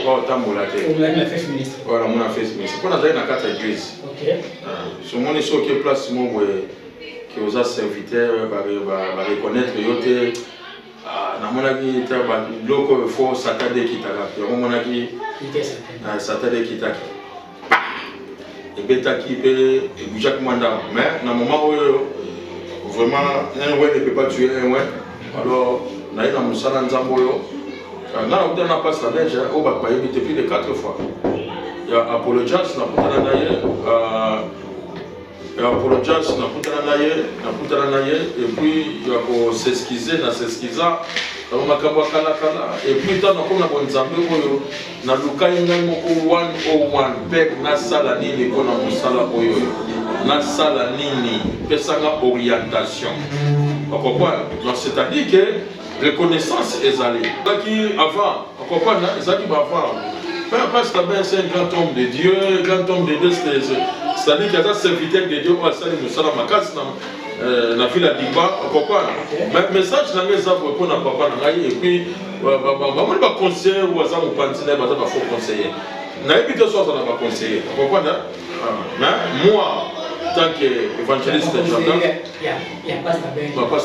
nakoka kotambola te. Oyo namona Faith Ministry, mpo nazali na kati ya église. Somoni soki place mo boye ke oza serviteur, bareconnaître yo te. Namonaki te biloko oyo fo Satan de ekitaka yango. Omonaki Satan de ekitaki, ebetaki mpe ebougeaki mwa ndambo. Mais na moment oyo, vraiment, un ouais ne peut pas tuer un ouais. Alors naye na mosala Nzambe oyo nga nakutana na pasteur Belge oyo bato bayebi te, plus de 4 fois ya apologias nakutana na ye, ya apologias nakutana na ye, nakutana na ye, et puis ya kos'excuse na s'excusa yango makambo ya kalakala. Et puis ntango nakomi na bonzambe oyo, nalukai ngai moko 101 mpe nasala nini mpona mosala oyo, nasala nini, pesanga orientation, ocomprendre? Donc c'est-à-dire que reconnaissance ezali, ezalaki avant, ocomprendre? Ezalaki baavant. Pasteur Ben, c'est un grand homme de Dieu, grand homme de Dieu, c'est-à-dire qu'il y a un serviteur de Dieu oyo asali mosala makasi na ville ya Dimba, ocomprendre? Mais message na ngai eza boye mpona papa na ngai. Et puis bamoni baconseiller oyo aza mopanzi na ye, baza bafaux conseiller. Nayebi te so aza na baconseiller, ocomprendre? Mais moi, Tant que évangéliste Jordan, Papa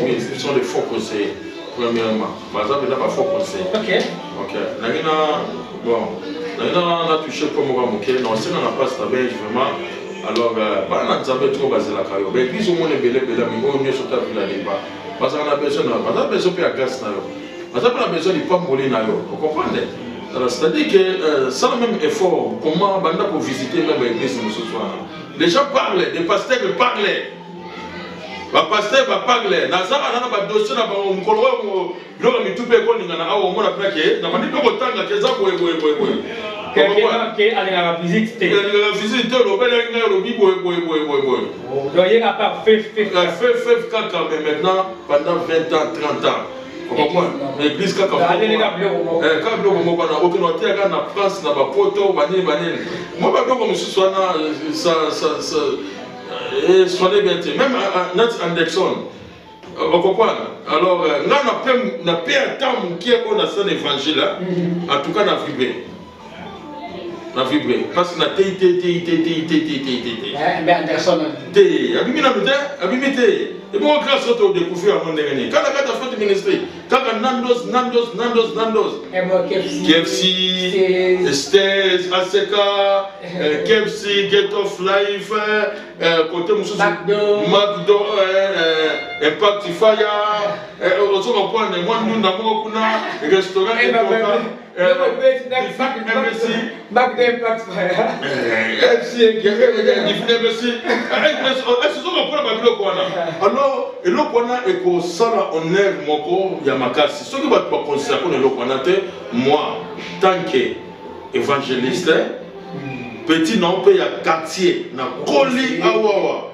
Ben, ce sont des faux conseillers, premièrement. Baza mpenza ba faux conseillers. Ok. Ok. Nangi na bon, nangi na na touché po moko moke, na osenga na Pasteur Belge vraiment. Alors euh, bana Nzambe trop bazelaka yo. Ba église omona ebele ebele mingi oyo nyonso ta vila leba. Bazalaka na besoin na yo, baza besoin mpe ya grâce na yo. Baza mpe na besoin lipamboli na yo. Ocomprendre? Alors, c'est-à-dire que euh, sans même effort, comment banda ko visiter même église mosusu wana. Les gens parlent, des pasteurs parlent. Ba pasteurs ba parlent. Naza na ba dossier na bango mokolo oyo biloko ya mitu mpe ekoningana awa omona mpe ke na bandi mpe kotanga ke eza boye boye boye boye. Ke alingaka visite te. Alingaka visite te olobelaki ngai olobi boye boye boye boye boye. Donc ye kaka fef fef. Fef fef kaka mais maintenant pendant 20 ans 30 ans église kaka kaka biloko moko wana okende oteya kaka na france na bapoto banini banini mwa babiloko mosusu wana soine bien te même nati anderson okoprendre alors nga na pe ata moke oyo nasala évangile en tout cas na vibre na vibre parce que na tei te tei te tei te tei tei te te te abimi nanu te abimi te ebongo grâce oyo todécouvrir yango ndenge nini kaka kati ya fete ministry kaka nandos nandos nandos nandos kfc stairs aseka kfc get of life côté mosusu macdo impact fire ozo comprendre mwa ndunda moko kuna restaurant etoka Mpona babiloko wana alors eloko wana ekosala honneur moko ya makasi soki bato baconsidera mpona eloko wana te. Moi, tant que évangéliste, petit na mpe ya quartier, nakoli awawa,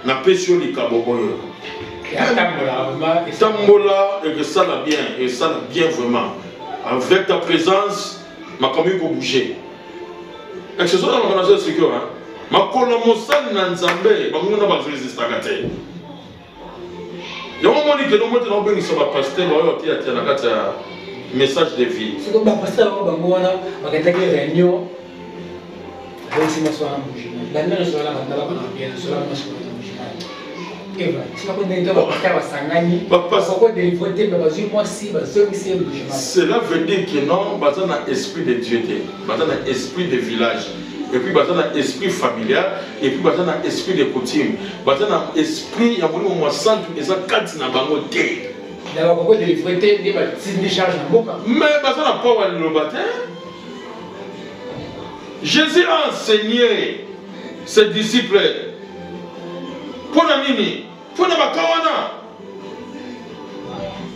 napesi yo likabo oyo. Tambola, ekosala bien, ekosala bien vraiment. Avec ta présence, makambo ekobouge. Exozona makambo nazo sikoyo makolo mosali na Nzambe, banguna bazoresistaka te. Yango moni keno mote na obengisa bapasteur baoyo bateyateya na kati ya message de vie. Siko bapasteur bango bango wana bakendaki réunion, bayebisi mwasi wana Mbujimayi, banda nyonso wana banda bakona bien sola mwasi wana Mbujimayi. Eva siko ndenge to bapasteur basangani bako délivre te, me bazwi mwasi, bazongisi ye Mbujimayi. Cela veut dire que non, baza na esprit de Dieu te, baza na esprit de village, et puis baza na esprit familial, et puis baza na esprit de coutume, baza na esprit ya molimo mwa santu eza kati na bango te. Na bakoko délivre te nde batindi charge na mboka. Mais baza na power liloba te. Jésus a enseigné ses disciples mpo na nini? Mpo na baka wana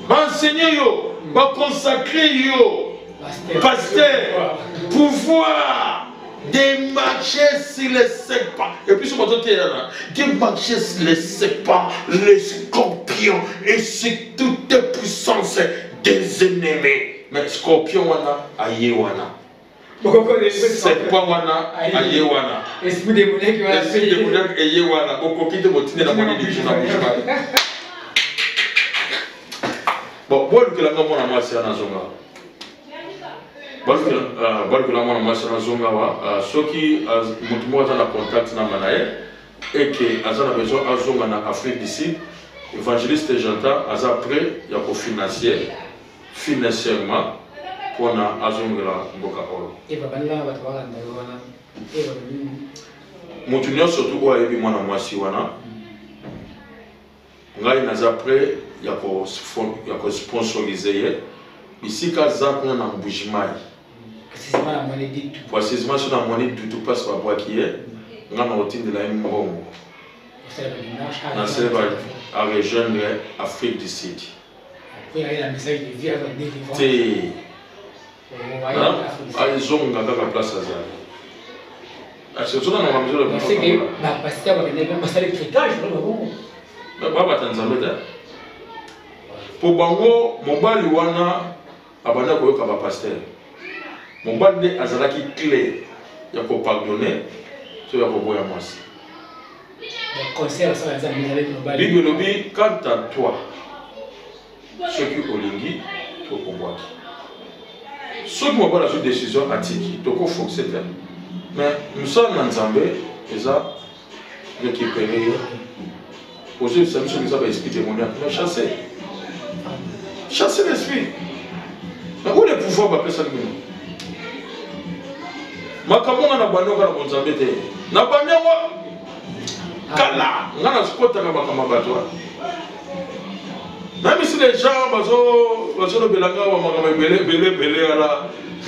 baenseigne yo, baconsacre yo pasteur, pouvoir de marcher sur les serpents. Et puis, sur votre terrain, de marcher sur les serpents, les scorpions et sur toute puissance des ennemis. Mais scorpion wana, aye wana. Serpent wana, aye wana. Esprit démoniaque wana. Esprit démoniaque eye wana. Bokoki te botindela moni lisu na Mbujimayi. Bon, bolukelanga mwana mwasi wana azonga. Balukela mwana mwasi wana azonga wa. Soki motu moko aza na contact namba na ye eke aza na besoin azonga na Afrique du Sud, évangéliste Janta aza prêt ya kofinancie financièrement mpona azongela mboka oyo. Motu nyonso tu oyo ayebi mwana mwasi wana, ngai naza prêt ya kosponsorize ye bisika aza kuna na Mbujimayi, précisement so na moni dutu place babwaki ye. Ngai na kotindela ye mbongo nasele arejoindre Afrique du Sud te, azonga kaka place azali. Sozona makambo babata Nzambe te po bango. Mobali wana abanda koyoka bapasteur. Mobali nde azalaki clé ya kopardonner to ya koboya mwasi. Bible elobi: quant à toi, soki olingi, tokobwaki. Soki mobali azwi décision, atiki, tokoforce te. Mais mosala na Nzambe eza Récupérer yo. Ozoyebisa biso eza ba esprit démoniaque. Mais chasser. Chasser l'esprit. Mais où le pouvoir bapesaki bino? Makambo nga na bandi oka na bonzambe te. Na bandi yango kala nga nakotaka makambo ya bato wana. Même si les gens bazolobela nga ba makambo ebele ebele ebele wana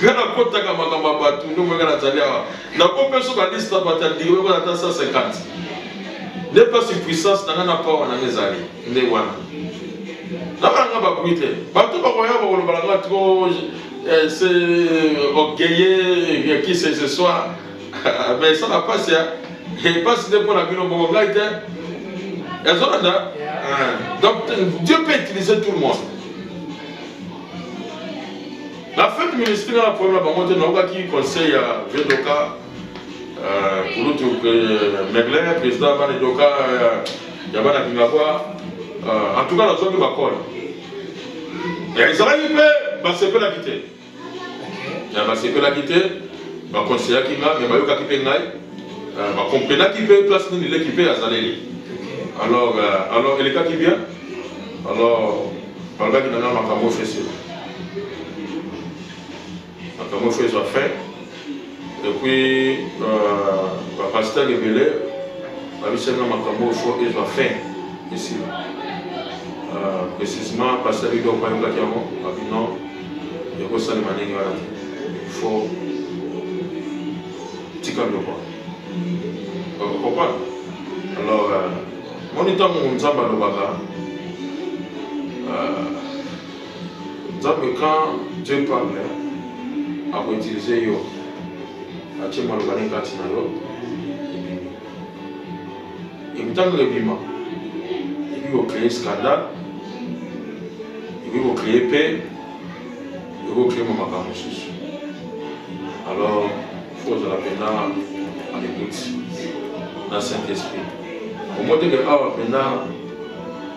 nga nakotaka makambo ya bato ndongo nga nazali awa nakopesa baliste ya bato ya ndenge wana ata 150 nde mpasi puissance na nga na power na nga ezali nde wana nabala nga babruit te bato bakoya bakoloba na nga trop eh, c'est orgueilleux qui c'est ce soir mais esala mpasi ya mpasi nde mpo na bino moko ngai te ezolanda. Donc Dieu peut utiliser tout le monde. La fête ministère na problème na bango te. Naokaki conseil ya vieux Doka, kulutu Merlin, président bana Doka ya bana Kingabwa. En tout cas nazwaki bakole, ezalaki mpe basepelaki te. Ya basepelaki te, bakonseyaki nga, me bayokaki mpe ngai, bakomprenaki mpe place nini leki mpe azaleli. Alors elekaki bien. Alors balobaki na nga makambo ofesela, makambo ofo ezwa fin. Et puis bapasteur ebele babisaki nga makambo ofo ezwa fin, esila. Précisément pasteur Lidoko ayokaki yango, abi non, ekosalema ndenge wana te, faut tika biloko comprendre. Alors moni ntango Nzambe alobaka, Nzambe, quand Dieu parle, akoutiliser yo, atie maloba ne kati na yo, ebimi. Ntango ebima, ekoki kocréer scandale, ekoki kocréer mpe, ekoki kocréer mwa makambo mosusu. Alors faut ozala mpenza à l'écoute na Saint Esprit. Omoteke awa mpenza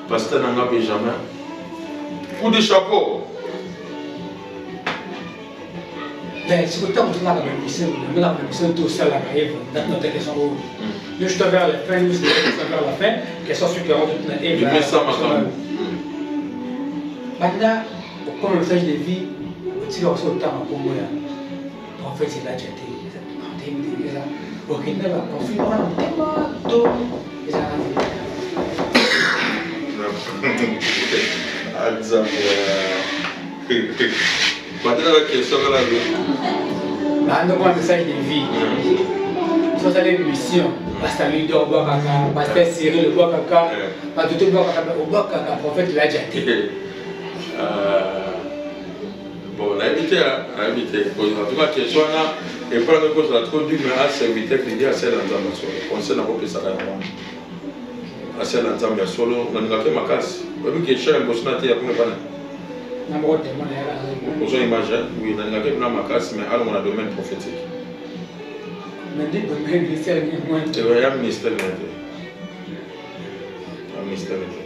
pasteur na nga Benjamin, coup de chapeau. Mais sikoyo ntango tozalaka baémission, namonaka baémission tosalaka Eva, natuna question oyo juste vers la fin, juste vers la fin, question suki yango totuna Eva. Bimisa makambo. Banda okoma message de vie, otika koso otanga nkombo ya prophète Elaja te, eza okenda baconflit moko na motema to ezalaka Nzambe, batela question kala. Banda okoma message de vie, sosala émission, pasteur Leader obwakaka, pasteur Cyril obwakaka, bato te obwakaka, obwakaka prophète Elaja te. Bon, nayebi te, nayebi te. En tout cas question wana epalaki kozala trop dur, mais aserviteur lidi asala Nzambe ya solo. Conseil nakopesaka yango wana, asala Nzambe ya solo. Nalingaka ye makasi. Oyebi ke cher liboso na te ya kuna bana ozwa image. Oui, nalingaka ye mpena makasi, mais alongo na domaine prophétique ya ministère na te, ya ministère te.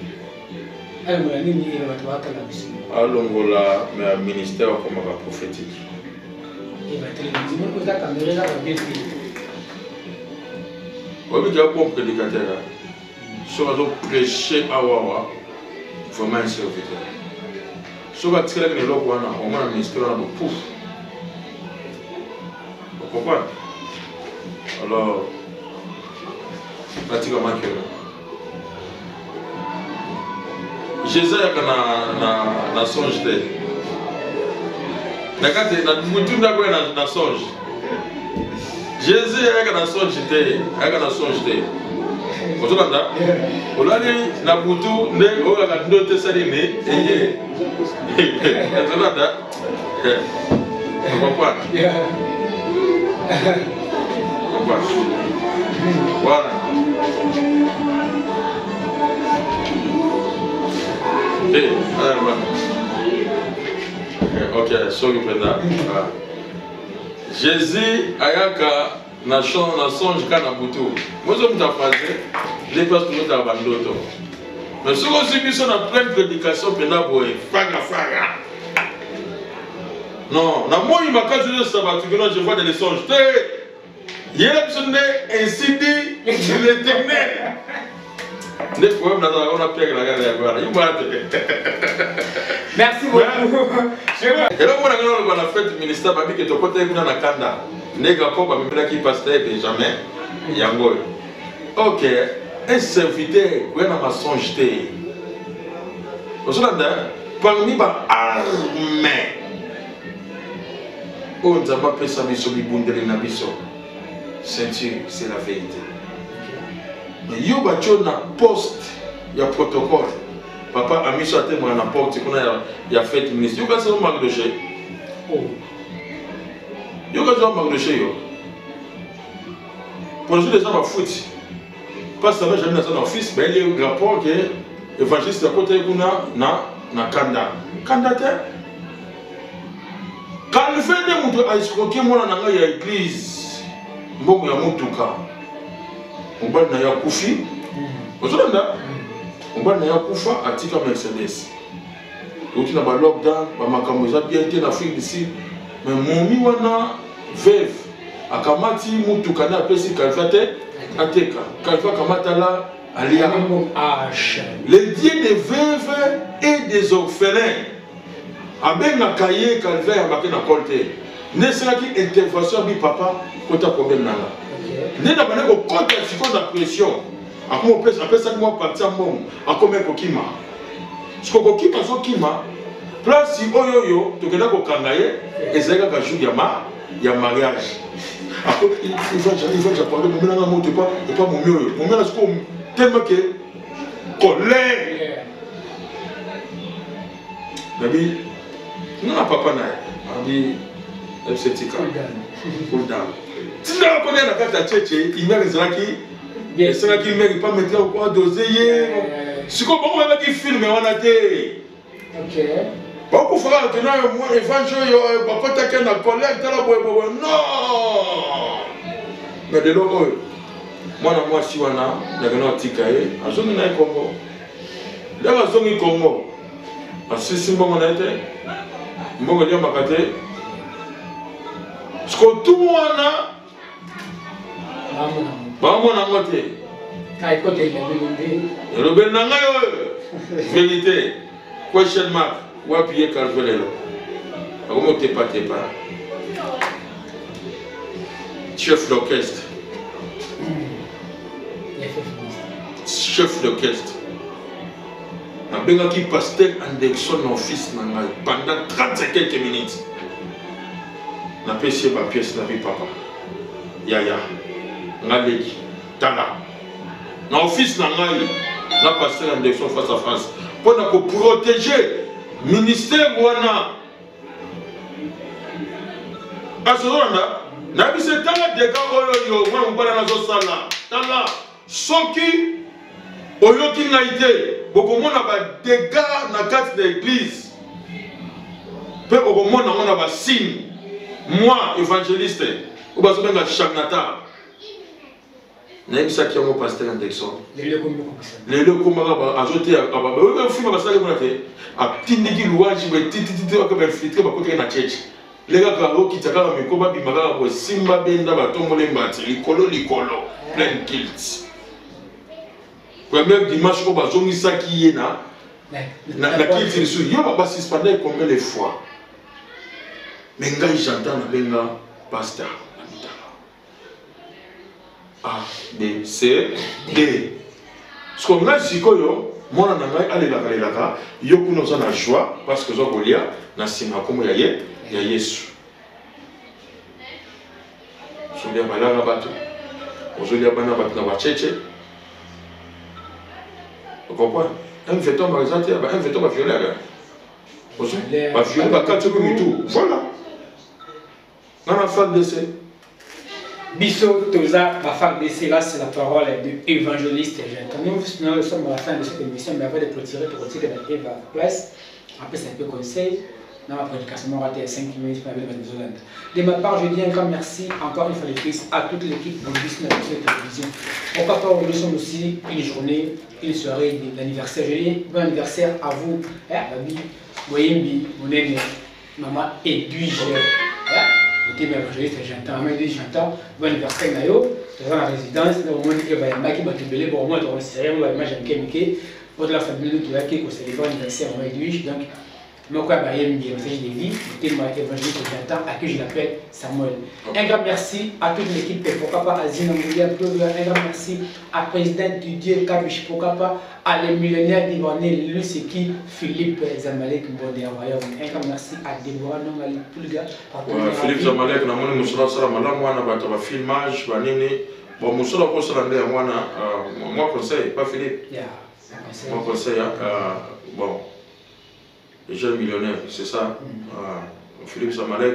Alongola nini? Bato bakala biso. Alongola ministère akomaka prophétique. Télévision oza caméra eza babe te. Oyebi ke bon prédicateur, soki azoprêche awawa, vraiment un serviteur, soki atikalaki na eloko wana, omona ministère wana bopouf, ocomprendre. Alors natika makelo. Jésus ayaka na songe te, na kati na mutu ndako ya na songe. Jésus ayaka na songe te, ayaka na songe te. Ozolanda, olali na butu nde oyokaka ndoto esali ne eye. Ozolanda, comprendre, comprendre voilà. Te ok, soki mpenza Jésus ayaka na na songe kaka na butu, mozo moto aphrase nde place tozotala bandoto. Mais soki ozwi biso na pleine prédication mpenza boye, fanga fanga, non, na moi makasi ozosa bato kino je vois des songes te. Yela biso nde ainsi dit l'Éternel. Nde problème nazalaka wana Pierre na kaka yango wana. Yuma te. Merci beaucoup. Eloko mona ngana loba na fête ministère babi ke tokotaki kuna na kanda. Nde rapport bamemelaki pasteur Benjamin yango oyo. Ok, un serviteur koya na mensonge te. Ozolanda parmi ba armes oyo Nzambe apesa biso bibundeli na biso ceinture c'est la vérité. Mais yo batio na poste ya protocole papa amiso atemaka na porte kuna ya, ya fête ministre yo kasi yo Mardoché oh. Yo kasi yo Mardoché yo projet deja bafuti pasteur Benjamin aza na office bayeli rapport ke évangéliste akotaki kuna na na kanda kanda te Calvin nde moto a escroquer mwana na ngai ya eglise mbongo ya motuka mobali na ye akufi ozolanda mobali na ye akufa atika mercedes touti na balockdown bamakambo eza bien te na afrique du sud mais momi wana veuve akamati motuka nde apesi Calvin te ateka Calvin akamata la alia le dieu des veuves et des orphelins Abengaka ye Calvin ayambaki na col te nde esalaki intervention abi papa kota problème na nga nde na bande kokota sikoyo na pression akoma apesaki mwa parti ya mbongo akomi kokima siko kokima azokima place oyo oyo tokenda kokanga ye ezali kaka jour ya ma ya mariage ivange parle momi nanga moto epa epa momi oyo momi wana sikoyo tellement ke colère Nabi, nga na papa na ye abi ebise tika cool down tindaka kona na kati ya cheche imere ezalaki esengaki imere pa metre adose ye sikoyo bango bayebaki filme wana te bakufa kaka kena evange oyo eh, bakotaki na colère tala boyeboye non mais lelo oyo mwana mwasi wana nakenda kotika ye azongi na ye kongo ndenge azongi kongo asilisi mbongo na ye te mbongo eliamaka te sikotu wana bamona yango te elobeli na ngai oyo verité question mark wapi ye calve lelo akomi otepatepa chef d'orchestre chef d'orchestre nabengaki pasteur Anderson na office na ngai pendant 30 et quelques minutes napesi ye bapièce na bi papa yaya nga leki tala na office na ngai na pasteur Anderson face à face mpo na koprotege ministère wana azolanda nayebisi tala dega oyo yo mwana mobali nazosala tala Soki oyoki ngai te, bokomona ba degats na kati na eglise mpe okomona yango na ba signe. Moi evangeliste oyo bazobenga charlatan, nayebisaki yango pasteur Anderson lelo ekomaka azoteya filme basalaki kuna te atindiki louange boye titititi baka bainfiltre bakotaki na church Le kaka okita kaka micro babima kaka boye simba benda batomboli mbati likolo likolo plein guilt premier dimanche oyo bazongisaki ye na na kilti lisusu yo basuspenda ye combien de fois mais ngai j'entends nabenga pasteur A, B, C, D. Siko ngai sikoyo mwana na ngai alelaka lelaka yo kuna oza na joie parce que oza kolia na nsima nkombo ya ye ya Yesu. Ozolia balaka bato, ozolia bana bato na bacheche. Okomprendre? Un veton eza te, ba un veton ba violeur. Ba violeur bakati yo mitu. Voilà. Nga na FARDC. Biso toza ba FARDC, là c'est la parole de évangéliste Jean. Nous, nous sommes à la fin de cette émission, mais avant de clôturer, pour clôturer la Eva place, après c'est un peu conseil. Dans ma prédication, on raté 5 minutes pour la De ma part, je dis un grand merci encore une fois de plus à toute l'équipe de Business Télévision. Pourquoi pas, nous sommes aussi une journée, une soirée d'anniversaire. Je dis bon anniversaire à vous, hein, Babi, Boyembi, Monene, Maman Edwige. Motema évangéliste Jantan, Mama Edwige Jantan, bon anniversaire na yo. Toza na résidence na bomoni Eva yambaki bato ebele, bon omona tokonsidere yango ba image ya mike mike po tolakisa bino toyaki kocelebre anniversaire ya Mama Edwige. Donc moko ya bayembi ya message de vie, motema évangéliste Jantan, à qui je l'appelle Samuel. Un grand merci à toute l'équipe, pourquoi pas à Zina Moulia, un grand merci à président Didier Kabish, pourquoi pas à les millionnaires d'Ivoirien, Lusiki, Philippe Zamalek Mbonde ya Royaume. Un grand merci à Deborah Nongali Pulga. Ouais, Philippe Zamalek, namoni mosala osala malamu wana bato ba filmage banini. Bon, mosala okosala nde yango wana, moi conseil, pas Philippe. Yeah, conseil. Moi conseil, hein, bon, les jeunes millionnaires, c'est ça. Philippe Zamalek,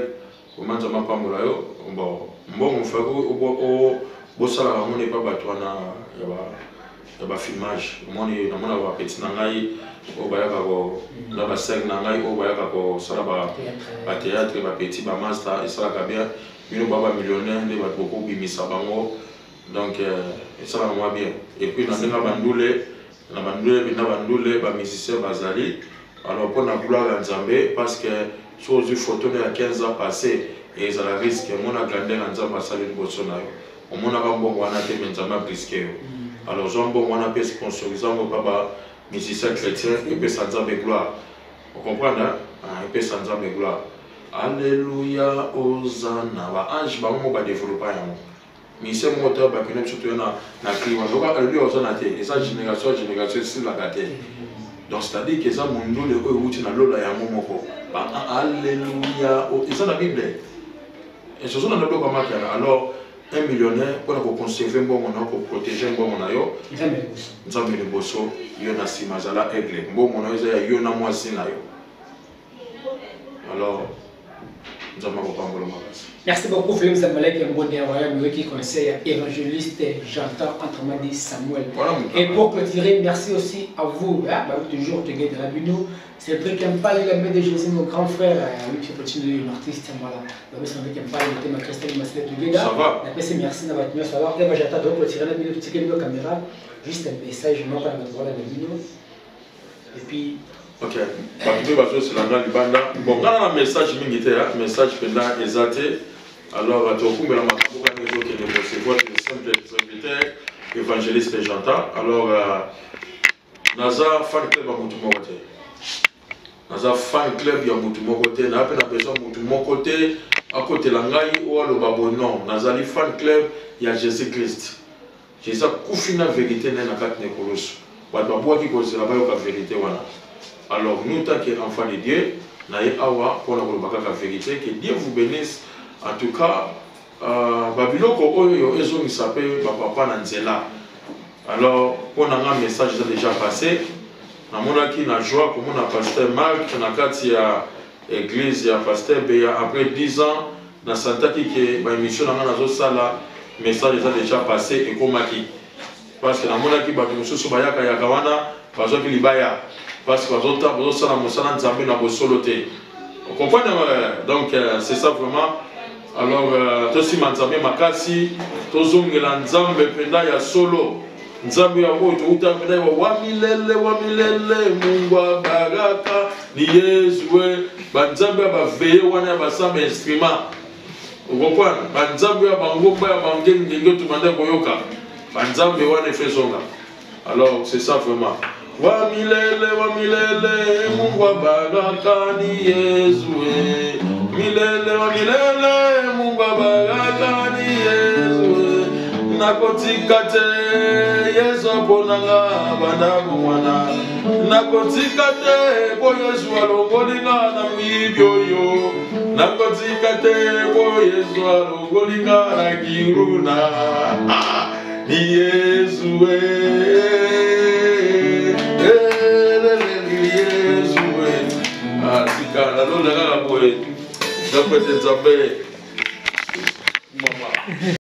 vraiment Nzambe apambola yo. Bon, mbongo fako bosalaka yango nde epa bato wana ya bafilmage. Omoni, namona bapeti na ngai oyo bayaka ko na basere na ngai oyo bayaka kosala bathéâtre, bapeti, bamaster, esalaka bien. Bino ba bamillionnaire nde bato bokobimisa bango, donc esalaka mwa bien. Et puis na ndenge bandule na bandule na bandule, bamusicien bazali. Alors mpo na gloire ya Nzambe, parce que soki ozwi photo no ya 15 ans passé, ezala risque. Omona grandeur ya Nzambe asali liboso na yo, omonaka mbongo wana te, me Nzambe abriske yo. Alors zwa mbongo wana mpe sponsorise yango mpa bamusicien chrétien, epesa Nzambe gloire. Ocomprendre? Epesa Nzambe gloire. Alleluya, ozana baange bango mo badevelopa yango. Musicien moko te bakende biso toya na cri wana oka alleluya ozana te, eza génération ya génération, esilaka te. Donc c'est à dire que eza mondule oyo euti na lola yango moko. Alleluya eza na Bible, ezozona na biloko ya makala. Alors un millionnaire, mpona koconserve mbongo na yo, koprotege mbongo na yo, Nzambe liboso, yo na nsima, azala aigle. Mbongo na yo eza ya yo na mwasi na yo. Alors Nzambe akopambola makasi. Merci beaucoup Philippe Zamalek Mbonde ya Royaume, qui conseil évangéliste Jantan, autrement dit Samuel. Voilà. Et pour clôturer, merci aussi à vous, hein, bah, toujours te guide de la Bino, Cédric Mpali, la de Jésus, mon grand frère, oui, c'est petit l'artiste, voilà. Bah, Cédric Mpali, le thème Christelle Masselet Tougeda. Ça va. La PC, merci d'avoir tenu ça va. Là, j'attends de clôturer la Bino, petit la caméra, juste un message, moi, quand on va la Bino. Et puis Ok, bato mpe bazosela nga libanda. Bon, nga na message mingi te, message mpenza eza te. Alors bato okumbela makambo kaka ezokende. Bo c'est votre simple serviteur évangéliste Jantan. Alors naza fan club ya motu moko te, naza fan club ya motu moko te, naa mpe na besoin motu moko te akotela ngai oyo aloba boye. Non, nazali fan club ya Jésus Christ. Jésus akufi na vérité naye na kati na ekoloso, bato babwaki kozela bayoka vérité wana. Alors nous, tant que enfant de Dieu, na ye awa mpona koloba kaka vérité. Que Dieu vous bénisse. En tout cas, babiloko oyo ezongisa mpe bapapa na nzela. Alors mpo na nga, message eza déjà passé. Namonaki na joie komona pasteur Mark na kati ya église ya pasteur Beya après 10 ans. Nasantaki ke baémission na nga nazosala, message eza déjà passé, ekomaki, parce que namonaki bato mosusu bayakayaka wana, bazwaki libaya parce que bazosala mosala Nzambe na bosolo te. Comprendre? Donc c'est ça vraiment. Alors tosima Nzambe makasi, tozongela Nzambe mpenza ya solo, Nzambe ya oyo touta mpenza wa milele wa milele. Mungu wa baraka ni Yesu. We banzambe ya baveye wana ya basamba instrument, okomprendre? Banzambe ya bangomba ya bangengenge, tobanda koyoka banzambe wana, efe ezonga. Alors c'est ça vraiment. Wa milele wa milele, Mungu wa baraka ni Yesu. We milele wa milele, Mungu wa baraka ni Yesu. Nakotika te, Yesu aponanga banda bomwana. Nakotika te, po Yesu alongoli nga na moyibi oyo. Nakotika te, po Yesu alongoli nga na kiruna. Ah, ni Yesu e, Yesu e. Ah, tika nalonda kaka boye, nakwete Nzambe mama.